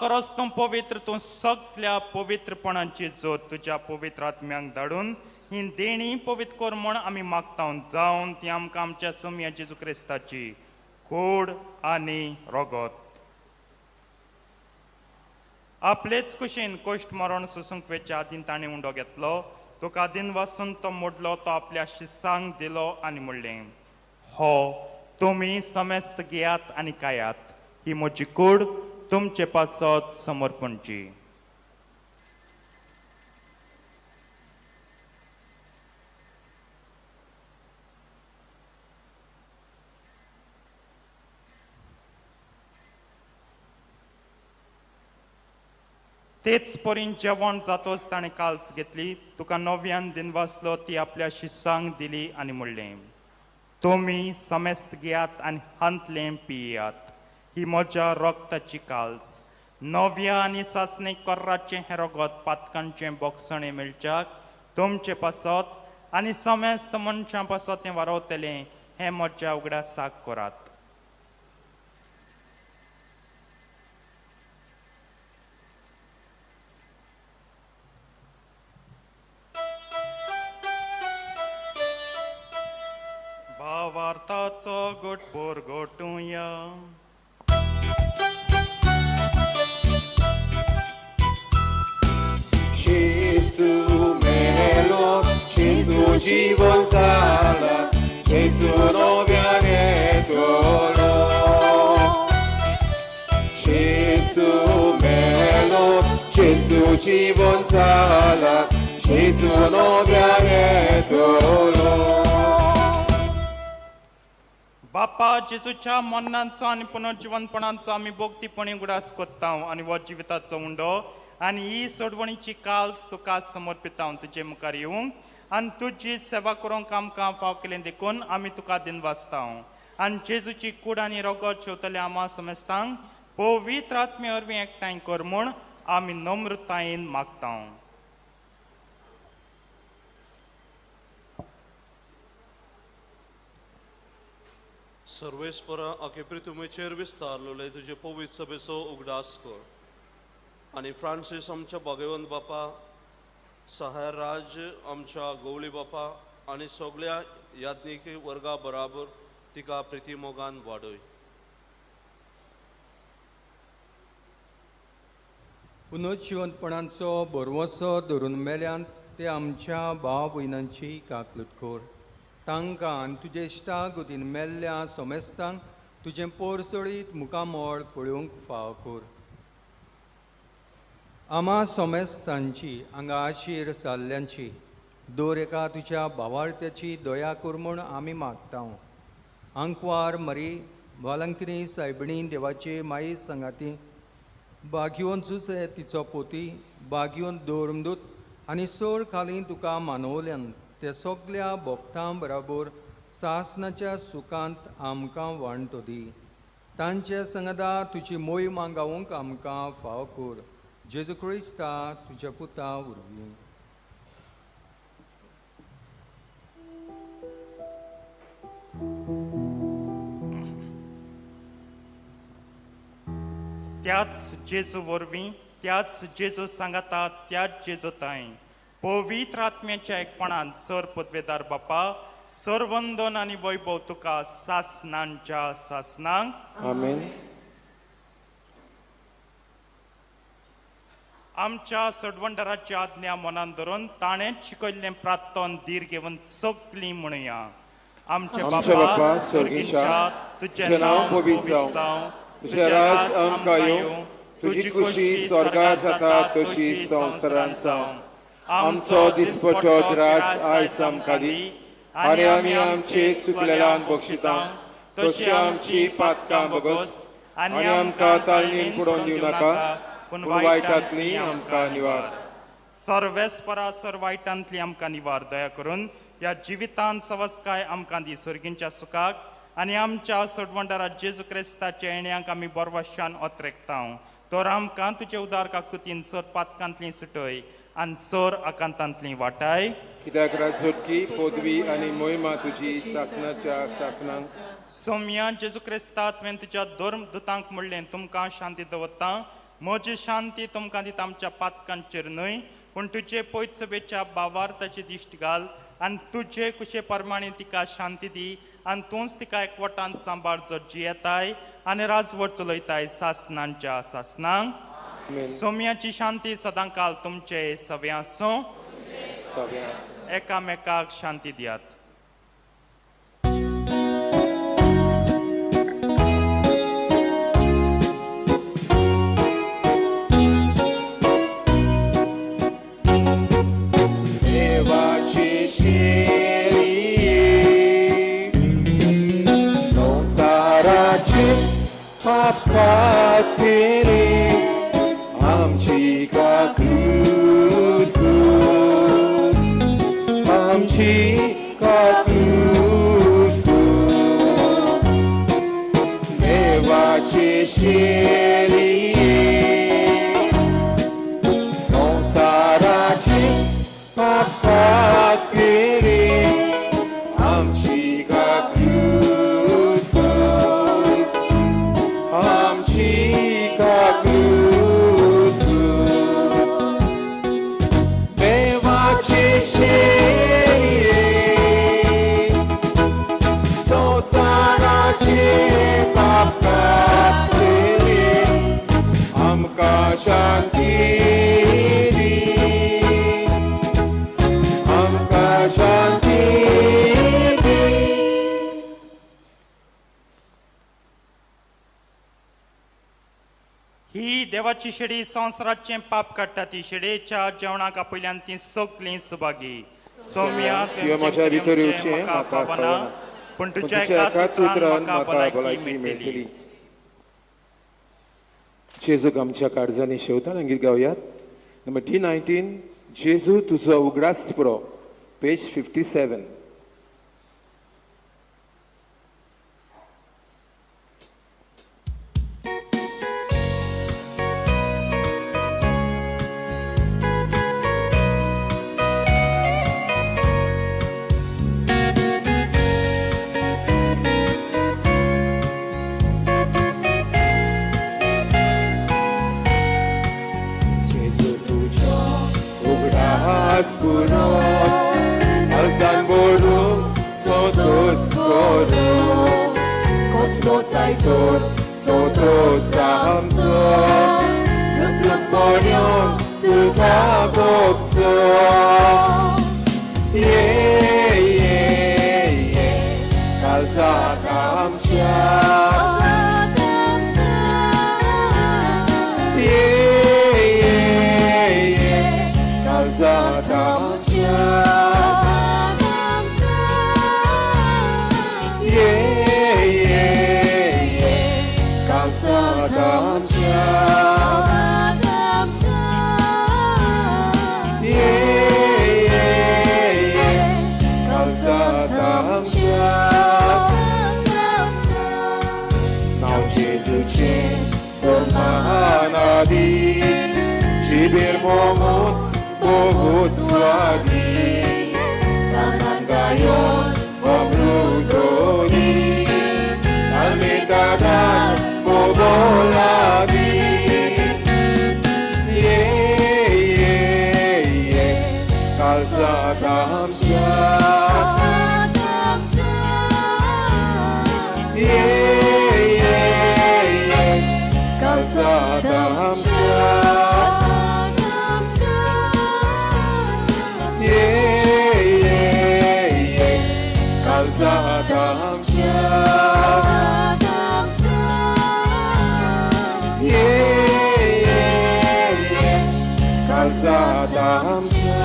खरोच तूं पवित्र, तूं सगल्या पवित्रपणाची जोत तुज्या पवित्र आत्म्यांक धाडून ही देणी पवित्र कर म्हूण आमी मागता, जावन ती आमकां आमच्या सोम्या जेजू क्रिस्ताची कूड आनी रगत आपलेच कुशीन कश्ट मरण सोसूंक वेच्या आदीं ताणें उंडो घेतलो, तुका दिन वासून तो मोडलो, तो आपल्या शिसांक दिलो आनी म्हणलें, हो तुमी समेस्त घेयात आनी खायात, ही म्हजी कूड तुमचे पासत समर्पणची. तेच परीन जेवण जातोच ताणें काल्स घेतली, तुका नव्यान दिनवासलो, ती आपल्या शिसांक दिली आनी म्हणलें, तुमी समेस्त घेयात आनी हांतलें पियात, ही म्हज्या रगताची काल्स, नव्या आनी सासणे कोर्राचें हें रगत पातकांचें बोगसणें मेळच्याक तुमचे पासत आनी समेस्त मनशां पासत तें वारवतलें, हें म्हज्या उगडासाक करात. भावार्थाचो गोटपोर गोटुया. Gesù melo, Gesù जीवन जाला, Gesù नव्याने तोलो. Gesù melo, Gesù जीवन जाला, Gesù नव्याने तोलो. बापा जेजूच्या मरणाचो आनी पुनर्जिवनपणाचो आमी भोगतीपणी उगडास कोत्ता आनी हो जिविताचो उंडो आनी ही सोडवणीची काल्स तुका समर्पिता तुजे मुखार येवंक आनी तुजी सेवा करूंक आमकां फाव केलें देखून आमी तुका दिनवासता. आनी जेजूची कूड आनी रगत शेवतले आमा समेस्तांक पवित्र आत्मे वरवीं एकठांय कर म्हूण आमी नम्रतायेन मागता. सर्वेस्परा आखे प्रितुमेचेर विस्तारलोले तुजे पवित्र सभेचो उगडास कर आनी फ्रांसीस आमच्या भाग्यवंत बापा, सहायराज आमच्या गवळी बापा आनी सगळ्या याज्ञिक वर्गा बराबर तिका प्रितीमोगान वाडय. पुनर्जिवंतपणाचो भरवंसो धरून मेल्यान ते आमच्या भाव भयणांची काकलूट कर, तांकां आनी तुजे इश्टा गोतीन मेल्ल्या सोमेस्तांक तुजें पोरसोळीत मुखामळ पळोवंक फाव कर. आमा सोमेस्तांची हांगा आशीर जाल्ल्यांची दर एका तुज्या भावार्थ्याची दया कर म्हूण आमी मागता. आंकवार मरी वालंकिनी सायबिणी देवाचे माई सांगाती बागयोन जुसे तिचो पोती बागयोन दोरमदूत आनी सोर खाली तुका मानवल्यान ते सगल्या भोक्तां बराबर सासनाच्या सुखांत आमकां वांटो दी. तांचे संगदा तुजी मोहिमा गावंक आमकां फाव कर, जेजू क्रिस्ता तुज्या पुता वरवीं. त्याच जेजू वरवीं, त्याच जेजू सांगाता, त्याच जेजू ताई पवित्र आत्म्याच्या एकपणान सर पदवेदार बापा सरवंदन आनी वैभव तुका सासनांच्या सासनांक. आमेन. आमच्या सडवंडराची आज्ञा मनान धरून ताणेंच शिकयल्लें प्रार्थन धीर घेवन सगळीं म्हणुया. आमचे बापा स्वर्गीच्या, तुजें नांव पवित्र जावं, तुजें राज आमकां येवं, तुजी खुशी स्वर्गार जाता तशी संवसारांत जावं. आमचो दिसपट्टो ग्रास आयज आमकां दी आनी आमी आमचे चुकलेल्यांक बक्षिता तशी आमची पातकां बगस आनी आमकां तालनीन बुडोवन दिवं नाका, पूण वायटांतली आमकां निवार. सर्वेस्परा सर वायटांतली आमकां निवार. दया करून ह्या जिवितांत सवस्काय आमकां दी सर्गींच्या सुखाक आनी आमच्या सोडवंडारा जेजू क्रिस्ताच्या येण्याक आमी बरवशान ओतरेकता. तर आमकां तुजे उदार काकुतीन सर पातकांतली सुटय आनी सर आकांतांतली वाटाय. कित्याक राजवटकी पदवी आनी मोहिमा तुजी सासनाच्या सासनांक. सोम्या जेजू क्रिस्ता तुवें तुज्या धर्म दुतांक म्हणलें, तुमकां शांती दवरता, म्हजी शांती तुमकां दिता, आमच्या पातकांचेर न्हय पूण तुजे पयत सभेच्या बावार्थाची दिश्ट घाल आनी तुजे कुशे प्रमाणे तिका शांती दी आनी तूंच तिका एकवटान सांबाळ, जो जियेताय आनी राजवट चलयताय सासनांच्या सासनांक. सोम्याची शांती सदांकाल तुमचे सवे आसूं. सवे आसूं. एकामेकाक शांती दियात. देवाची शेळी संवसाराचे पाप काडटली, आमची काकूत कर, आमची काकूत कर. देवाची शेळी संवसाराचे पाप काडटली, आमची काकूत कर, आमची काकूत कर. देवाची शेळी संवसाराचे पाप काडटली, आमकां शांती दी, आमकां शांती दी. ही देवाची शेडी संवसाराचें पाप काडटा, ती शेडयेच्या जेवणाक आपयल्यान ती सगळीं सुभागी. सोम्या, तुवें म्हज्या भितर येवचें म्हाका फावना, पूण पूण तुज्या तुज्या एकाच एकाच उतरान उतरान म्हाका म्हाका भलायकी भलायकी मेळटली. मेळटली. जेजूक आमच्या काळजांनी शेवताना गीत गावयात. नंबर D19, जेजू तुजो उगडास पुरो, पेज 57. जेजू तुजो उगडास पुरो, काळजान भरून सोदोस करो, कसलो जायतोर सोदोस आमचो, रुप पडयोन तुका भोगचो. ये ये ये काळजाक आमच्या, ये ये ये काळजाक आमच्या, ये ये ये काळजाक आमच्या, ये ये ये काळजाक आमच्या. नांव जेजूचें सन्मानादी, जिबेर मोमूच बहु स्वादी, कानान गायोन अमृतोनी, तालमेतादान बोबोलादी. ये ये ये काळजाक आमच्या, ये ये ये काळजाक आमच्या, ये ये ये काळजाक आमच्या, ये ये ये काळजाक आमच्या.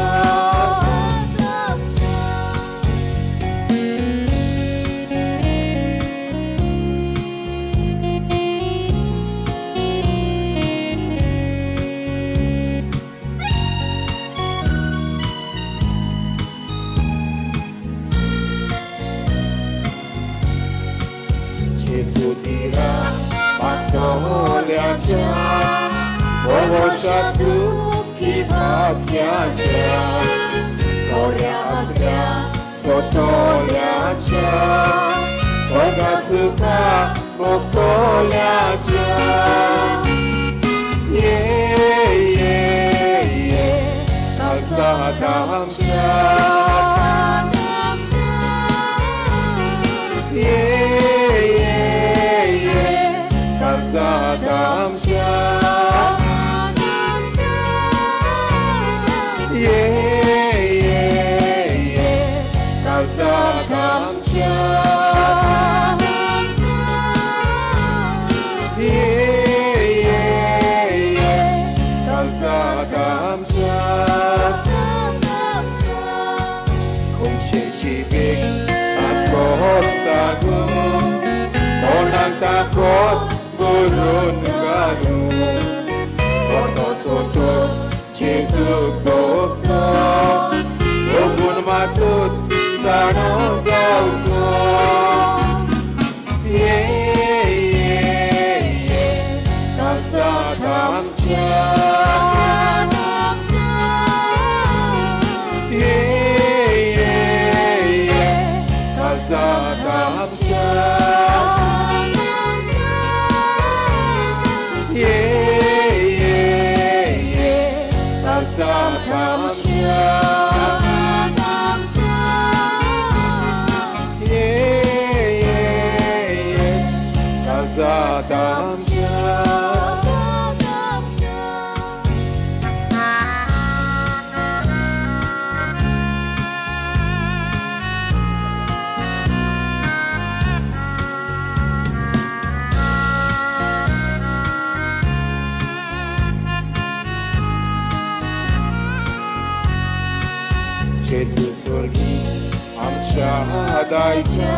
जेजू तिरा मागतल्याच्या, भोवशाचू की भाग्याच्या, थोड्या आसल्या सोतोल्याच्या, सोगा सुखा भोगतोल्याच्या. ये कालसात आमच्या ये ये ये कालसात आमच्या ये ये ये कालसात आमच्या ये ये ये कालसात आमच्या खुमशेची बेग ताकोत सागून कोणाक ताकोत गुरून घालून परतो सोतोस जेजूक दोसो ओगून मातूच जाणो जावचो ये ये ये कालसात आमच्या ये ये ये कालसात आमच्या ये ये ये कालसात आमच्या ये ये ये कालसात आमच्या. जेजू स्वर्गी आमच्या दायच्या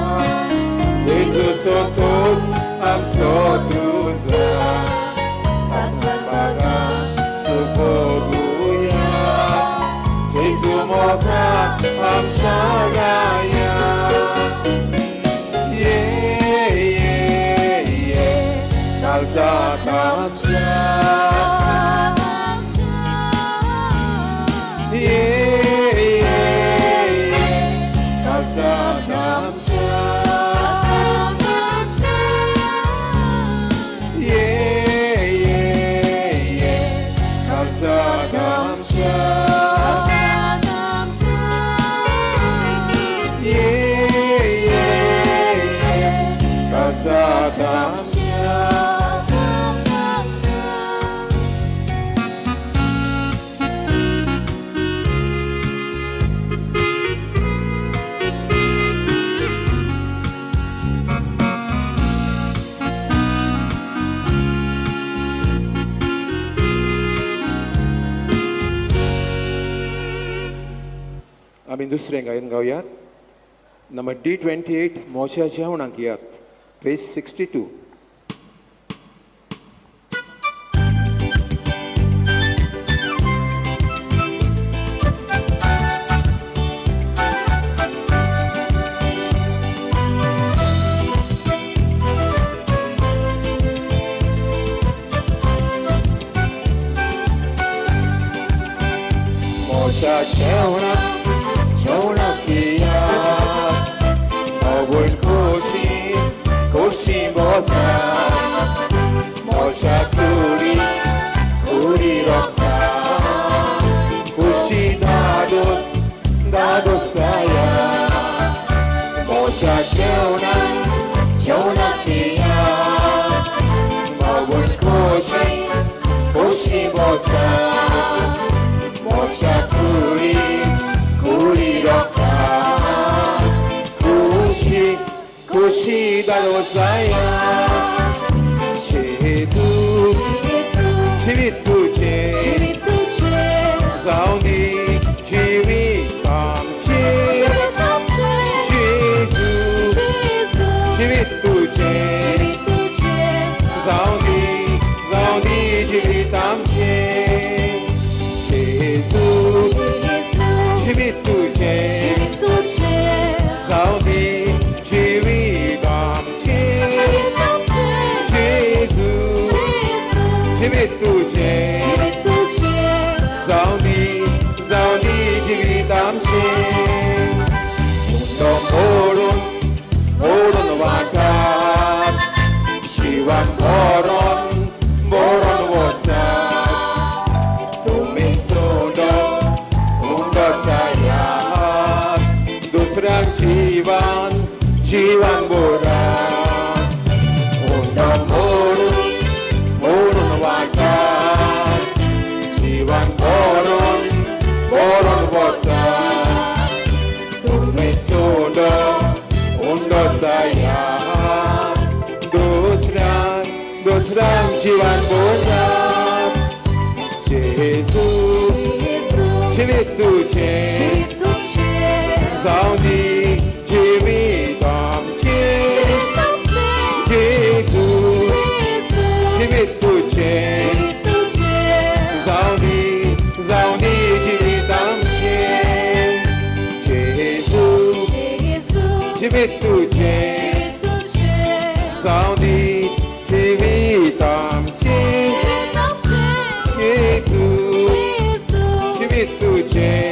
जेजू सोतोस आमचो तुझा सासणां बागा सुबोगुया जेजू मोगा आमच्या गाया ये ये ये कालसात आमच्या ये ये ये कालसात आमच्या ये ये ये कालसात आमच्या ये ये ये कालसात आमच्या. आमी दुसरें गायन गावयात नंबर D28 मोच्या जेवणाक यात पेज 62. मोच्या जेवणाक जेवणाक यात मोगून खोशी खोशी बसा मोच्या कुडी कुडी रोखता खुशी दादोस दादोसाया मोच्या जेवणाक जेवणाक यात मोगून खोशी खोशी बसा मोच्या कुडी कुडी रोखता खुशी खुशी दादोसाया जेजू जिवीत तुझें जावं दी जिवीत आमचें जेजू जिवीत तुझें जावं दी जिवीत आमचें जेजू जिवीत तुझें जावं दी जिवीत आमचें जेजू जिवीत तुझें जावं दी जिवीत आमचें. तो मोडून मोडून वाटात जिवान बरो दुसऱ्यांक जिवान बोलतात. जेजू जिवीत तुजें जावं दी जिवीत आमचें. जेजू जिवीत तुजें जावं दी जावं दी जिवीत आमचें. जेजू जिवीत तुजें जावं दी जिवीत आमचें. जेजू जिवीत तुजें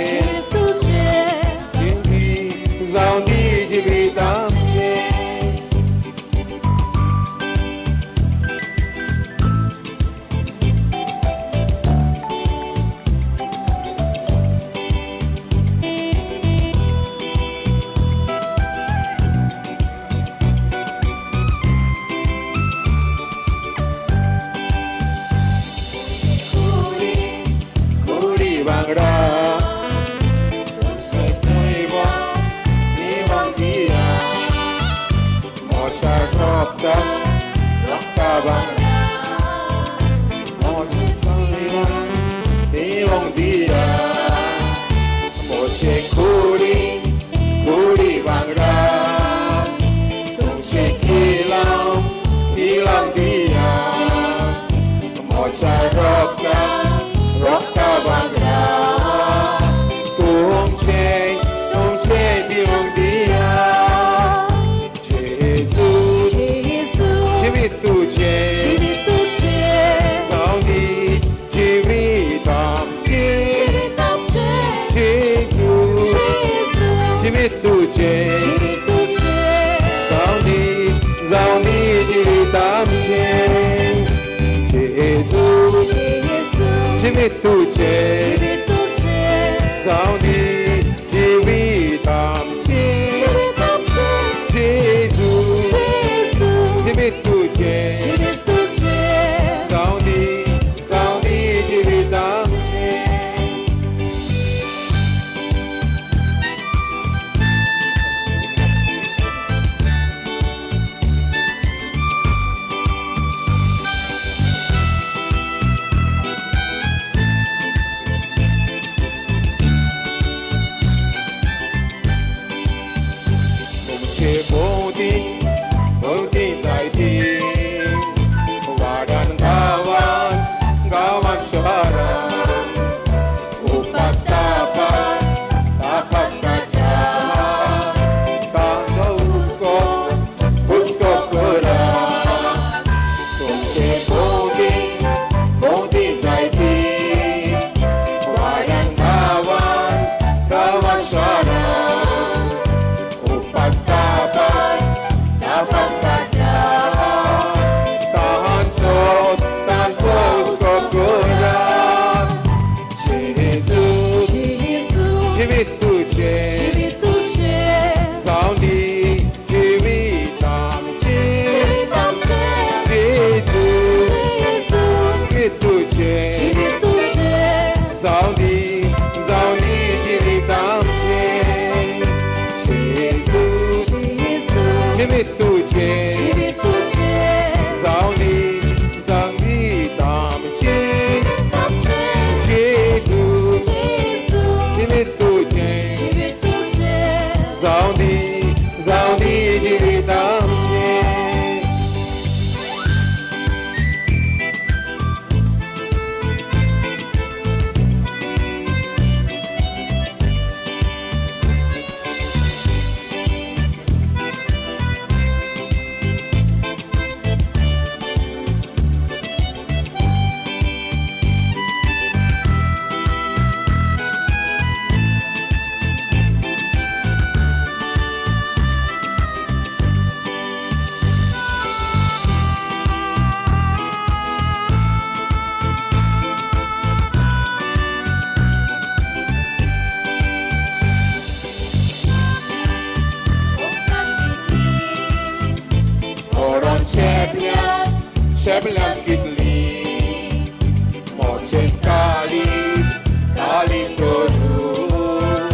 जावं दी जिवीत आमचें. कुडी वांगडा मोच्या रक्ता रक्ता वांगडा मोच्या देवंक दिया. मोचे कुडी कुडी वांगडा तुमचे किलांव किलांव दिया. मोच्या रक्ता रक्ता वांगडा तुमचे तुमचे दिवंक दिया. जेजू जिवीत तुजें जावं दी जिवीत आमचें. जेजू जिवीत तुजें जावं दी जावं दी जिवीत आमचें. जेजू जिवीत तुजें जावं दी जिवीत आमचें. जेजू जिवीत तुजें जावं दी जावं दी जिवीत आमचें. तुमचे भोंवती भोंवती जायती वाड्यान गांवान गांवान शहरान उपास तापास तापास काडटा तांचो हुस्को हुस्को करा. तुमचे भोंवती भोंवती जायती वाड्यान गांवान गांवान शहरान उपास तापास तापास काडटा तांचो तांचो हुस्को करा. जेजू जिवीत तुजें जावं दी जिवीत आमचें. जेजू जिवीत तुजें जावं दी जावं दी जिवीत आमचें. जेजू जिवीत तुजें जावं दी जावं दी आमचें. जेजू जिवीत तुजें जावं दी जावं दी जिवीत आमचें. कोरोन शेपल्यान शेपल्यान कितली मोचेच काळीज काळीज सोडून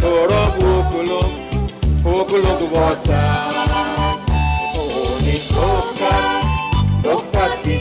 सोडोंक उकलूंक उकलूंक वचा. ओनी दोखतात दोखतात कितली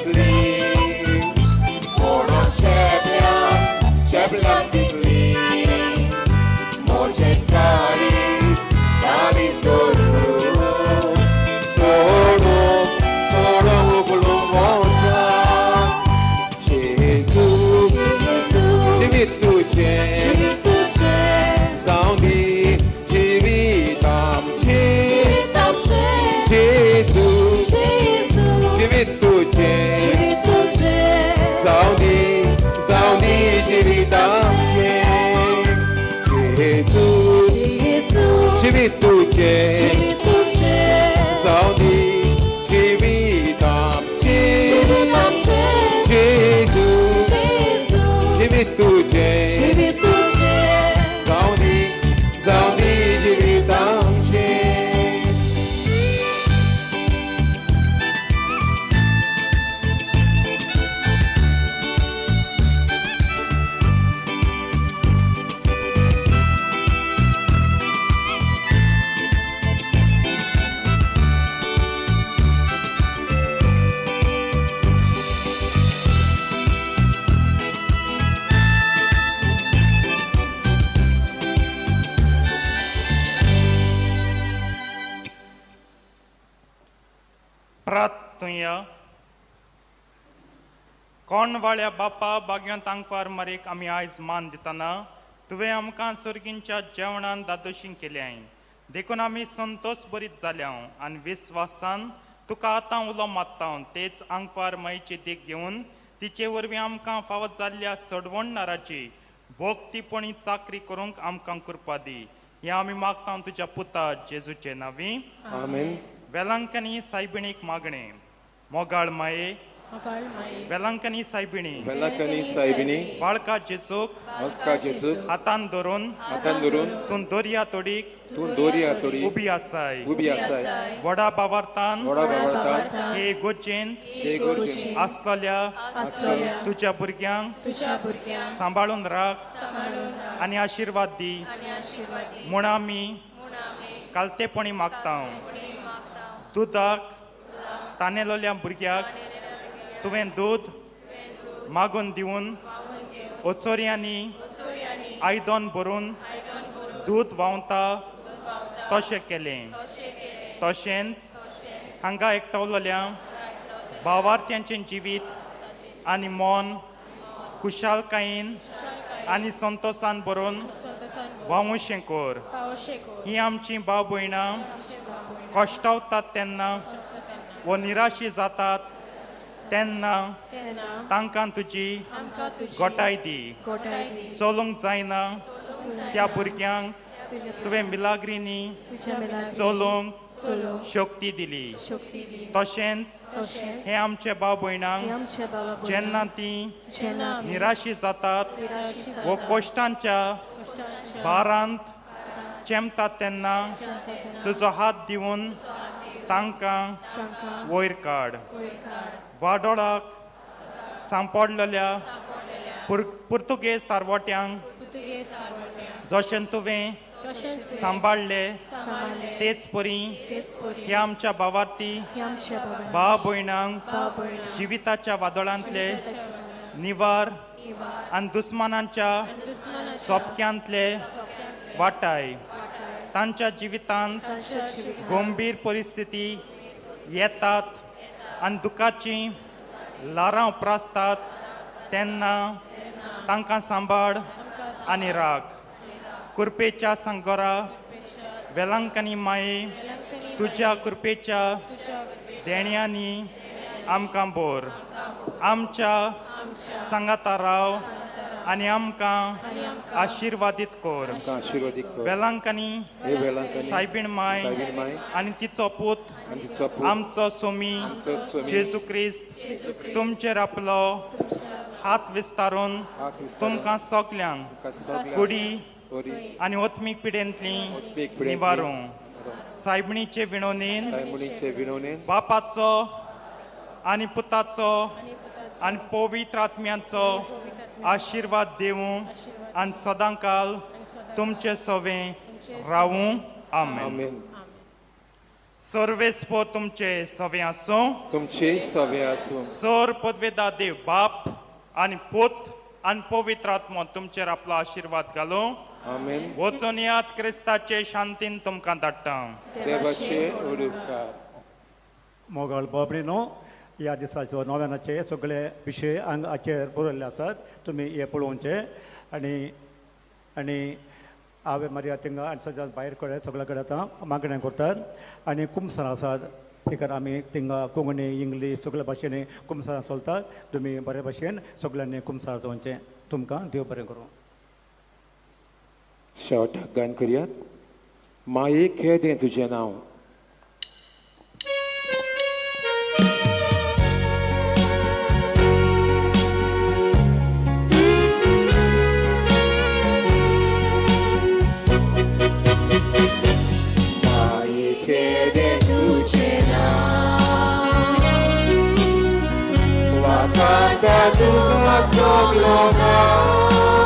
प्रात तुया कोणवाळ्या बापा बागयोन आंकवार मारीक आमी आयज मान दितना तुवें आमकां सोर्गींच्या जेवणान दादोशी केल्याय देखून आमी संतोश बरीत जाल्या आनी विस्वासान तुका आतां उलो मारता तेच आंकवार मायची देख घेवन तिचे वरवीं आमकां फावत जाल्ल्या सडवणणाराची भोगतीपणी चाकरी करूंक आमकां कृपा दी. हें आमी मागता तुज्या पुता जेजूचे नांवी. आमेन. वेलांकनी सायबिणीक मागणें. मोगाळ माये वेलांकनी सायबिणी वेलांकनी सायबिणी बाळका जेजूक बाळका जेजूक हातान धरून हातान धरून तूं दर्या तोडीक तूं दर्या तोडीक उबी आसाय उबी आसाय व्हडा बावार्थान व्हडा बावार्थान हे गोजेंत हे गोजेंत आसलेल्या आसलेल्या तुज्या भुरग्यांक सांबाळून राख आनी आशिर्वाद दी म्हूण आमी कालतेपणी मागता. दुदाक तानेलोल्या भुरग्याक तुवें दूद मागून दिवन ओचोऱ्यांनी आयदन भरून दूद व्हांवता तशें केलें. तशेंच हांगा एकठावलेल्या भावार्थ्यांचें जिवीत आनी मन खुशालकायेन आनी संतोशान भरून व्हांवूशें कर. हीं आमचीं भाव भयणां कश्टावतात तेन्ना वो निराशी जातात तेन्ना तांकां तुजी गोटाय दी. चलूंक जायना त्या भुरग्यांक तुवें मिलाग्रिनी चलूंक शक्ती दिली. तशेंच हे आमचे भाव भयणांक जेन्ना तीं निराशी जातात वो कश्टांच्या भारांत चेमतात तेन्ना तुजो हात दिवन तांकां वयर काड. वाडोळाक सांपडलेल्या पुर्तुगेज तारवट्यांक जशें तुवें सांबाळ्ळे तेच परी ह्या आमच्या भावार्थी भाव भयणांक जिविताच्या वादळांतले निवार आनी दुस्मानांच्या सोपक्यांतले वाटाय. तांच्या जिवितांत गंभीर परिस्थिती येतात आनी दुखाचीं ल्हारां उप्रासतात तेन्ना तांकां सांबाळ आनी राख. कृपेच्या सांगोरा वेलांकनी माये तुज्या कृपेच्या देण्यांनी आमकां बोर. आमच्या सांगाता राव आनी आमकां आशिर्वादीत कर. वेलांकनी सायबीण माय आनी तिचो पूत आमचो सोमी जेजू क्रिस्त तुमचेर आपलो हात विस्तारून तुमकां सगल्यांक कुडी आनी ओत्मीक पिडेंतली निवारूं. सायबणीचे विणोनेन बापाचो आनी पुताचो आनी पवित्र आत्म्याचो आशिर्वाद दिवूं आनी सदांकाल तुमचे सवें रावूं. आमेन. सर्वेस्पो तुमचे सवें आसूं. तुमचे सवें आसूं. सर पदवेदा देव बाप आनी पूत आनी पवित्र आत्मो तुमचेर आपलो आशिर्वाद घालूं. आमेन. वचून यात क्रिस्ताचे शांतीन तुमकां धाडटा. देवाचे उपकार. मोगाळ बाबडीनो, ह्या दिसाचो नव्यानाचे सगळे विशय हांगाचेर बरयल्ले आसात, तुमी हे पळोवचे. आनी आनी आवे मारिया थिंगा आनी सदांच भायर कडेन सगळे कडेन आतां मागणें करतात आनी कुमसार आसात. थिंगार आमी थिंगा कोंकणी इंग्लीश सगळे भाशेनी कुमसारां चलतात. तुमी बरे भाशेन सगळ्यांनी कुमसार जावचें. तुमकां देव बरें करूं. शेवटाक गायन करयात. माये केदें तुजें नांव. माये केदें तुजें नांव वाखाता तुका सगलो गांव.